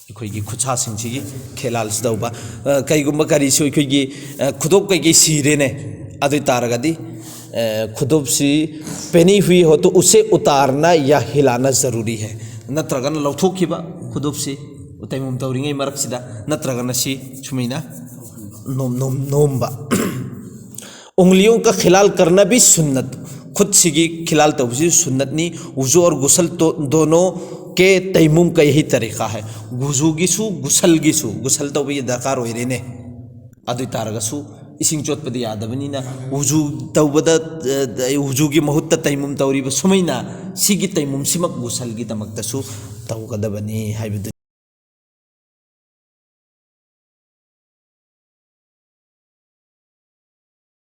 ꯑꯩꯈꯣꯏꯒꯤ ꯈꯨꯠꯁꯥꯁꯤꯡꯁꯤꯒꯤ ꯈꯦꯂꯥꯜꯁꯤ ꯇꯧꯕ꯫ ꯑ, ꯀꯩꯒꯨꯝꯕ ꯀꯔꯤꯁꯨ ꯑꯩꯈꯣꯏꯒꯤ, ꯑ, ꯈꯨꯗꯣꯞ ꯀꯩꯀꯩ ꯁꯤꯔꯦꯅꯦ, ꯑꯗꯨ ꯑꯣꯏ ꯇꯥꯔꯒꯗꯤ, ꯑ, ꯈꯨꯗꯣꯞꯁꯤ ꯄꯦꯅꯤ ꯍꯨꯏ ꯍꯣ ꯇꯣ ꯎꯁꯦ ꯎꯇꯥꯔꯅ ꯌꯥ ꯍꯤꯂꯥꯅ ꯖꯔꯨꯔꯤ ꯍꯦ꯫ ꯅꯠꯇ꯭ꯔꯒꯅ ꯂꯧꯊꯣꯛꯈꯤꯕ ꯈꯨꯗꯣꯞꯁꯤ ꯇꯩꯃꯨꯝ ꯇꯧꯔꯤꯉꯩ ꯃꯔꯛꯁꯤꯗ, ꯅꯠꯇ꯭ꯔꯒꯅ ꯁꯤ ꯁꯨꯃꯥꯏꯅ ꯅꯣꯝ-, ꯅꯣꯝ-, ꯅꯣꯝꯕ꯫ ꯎꯪꯂꯤꯌꯣ ꯀ ꯈꯤꯂꯥꯜ ꯀꯔꯅ ꯚꯤ ꯁꯨꯟꯅꯠ꯫ ꯈꯨꯠꯁꯤꯒꯤ ꯈꯤꯂꯥꯜ ꯇꯧꯕꯁꯤ ꯁꯨꯟꯅꯠꯅꯤ꯫ ꯋꯨꯖꯨ ꯑꯣꯔ ꯒꯨꯁꯜ ꯇꯣ-, ꯗꯣꯅꯣ ꯀꯦ ꯇꯩꯃꯨꯝ ꯀꯩ ꯍꯤ ꯇꯔꯤꯀꯥ ꯍꯥꯏ꯫ ꯒꯨꯖꯨꯒꯤꯁꯨ, ꯒꯨꯁꯜꯒꯤꯁꯨ, ꯒꯨꯁꯜ ꯇꯧꯕꯒꯤ ꯗꯔꯀꯥꯔ ꯑꯣꯏꯔꯦꯅꯦ꯫ ꯑꯗꯨ ꯑꯣꯏ ꯇꯥꯔꯒꯁꯨ ꯏꯁꯤꯡ ꯆꯣꯠꯄꯗꯤ ꯌꯥꯗꯕꯅꯤꯅ, ꯎꯖꯨ ꯇꯧꯕꯗ, ꯑ, ꯎꯖꯨꯒꯤ ꯃꯍꯨꯠꯇ ꯇꯩꯃꯨꯝ ꯇꯧꯔꯤꯕ ꯁꯨꯃꯥꯏꯅ, ꯁꯤꯒꯤ ꯇꯩꯃꯨꯝꯁꯤꯃꯛ ꯒꯨꯁꯜꯒꯤꯗꯃꯛꯇꯁꯨ ꯇꯧꯒꯗꯕꯅꯤ ꯍꯥꯏꯕꯗꯨ꯫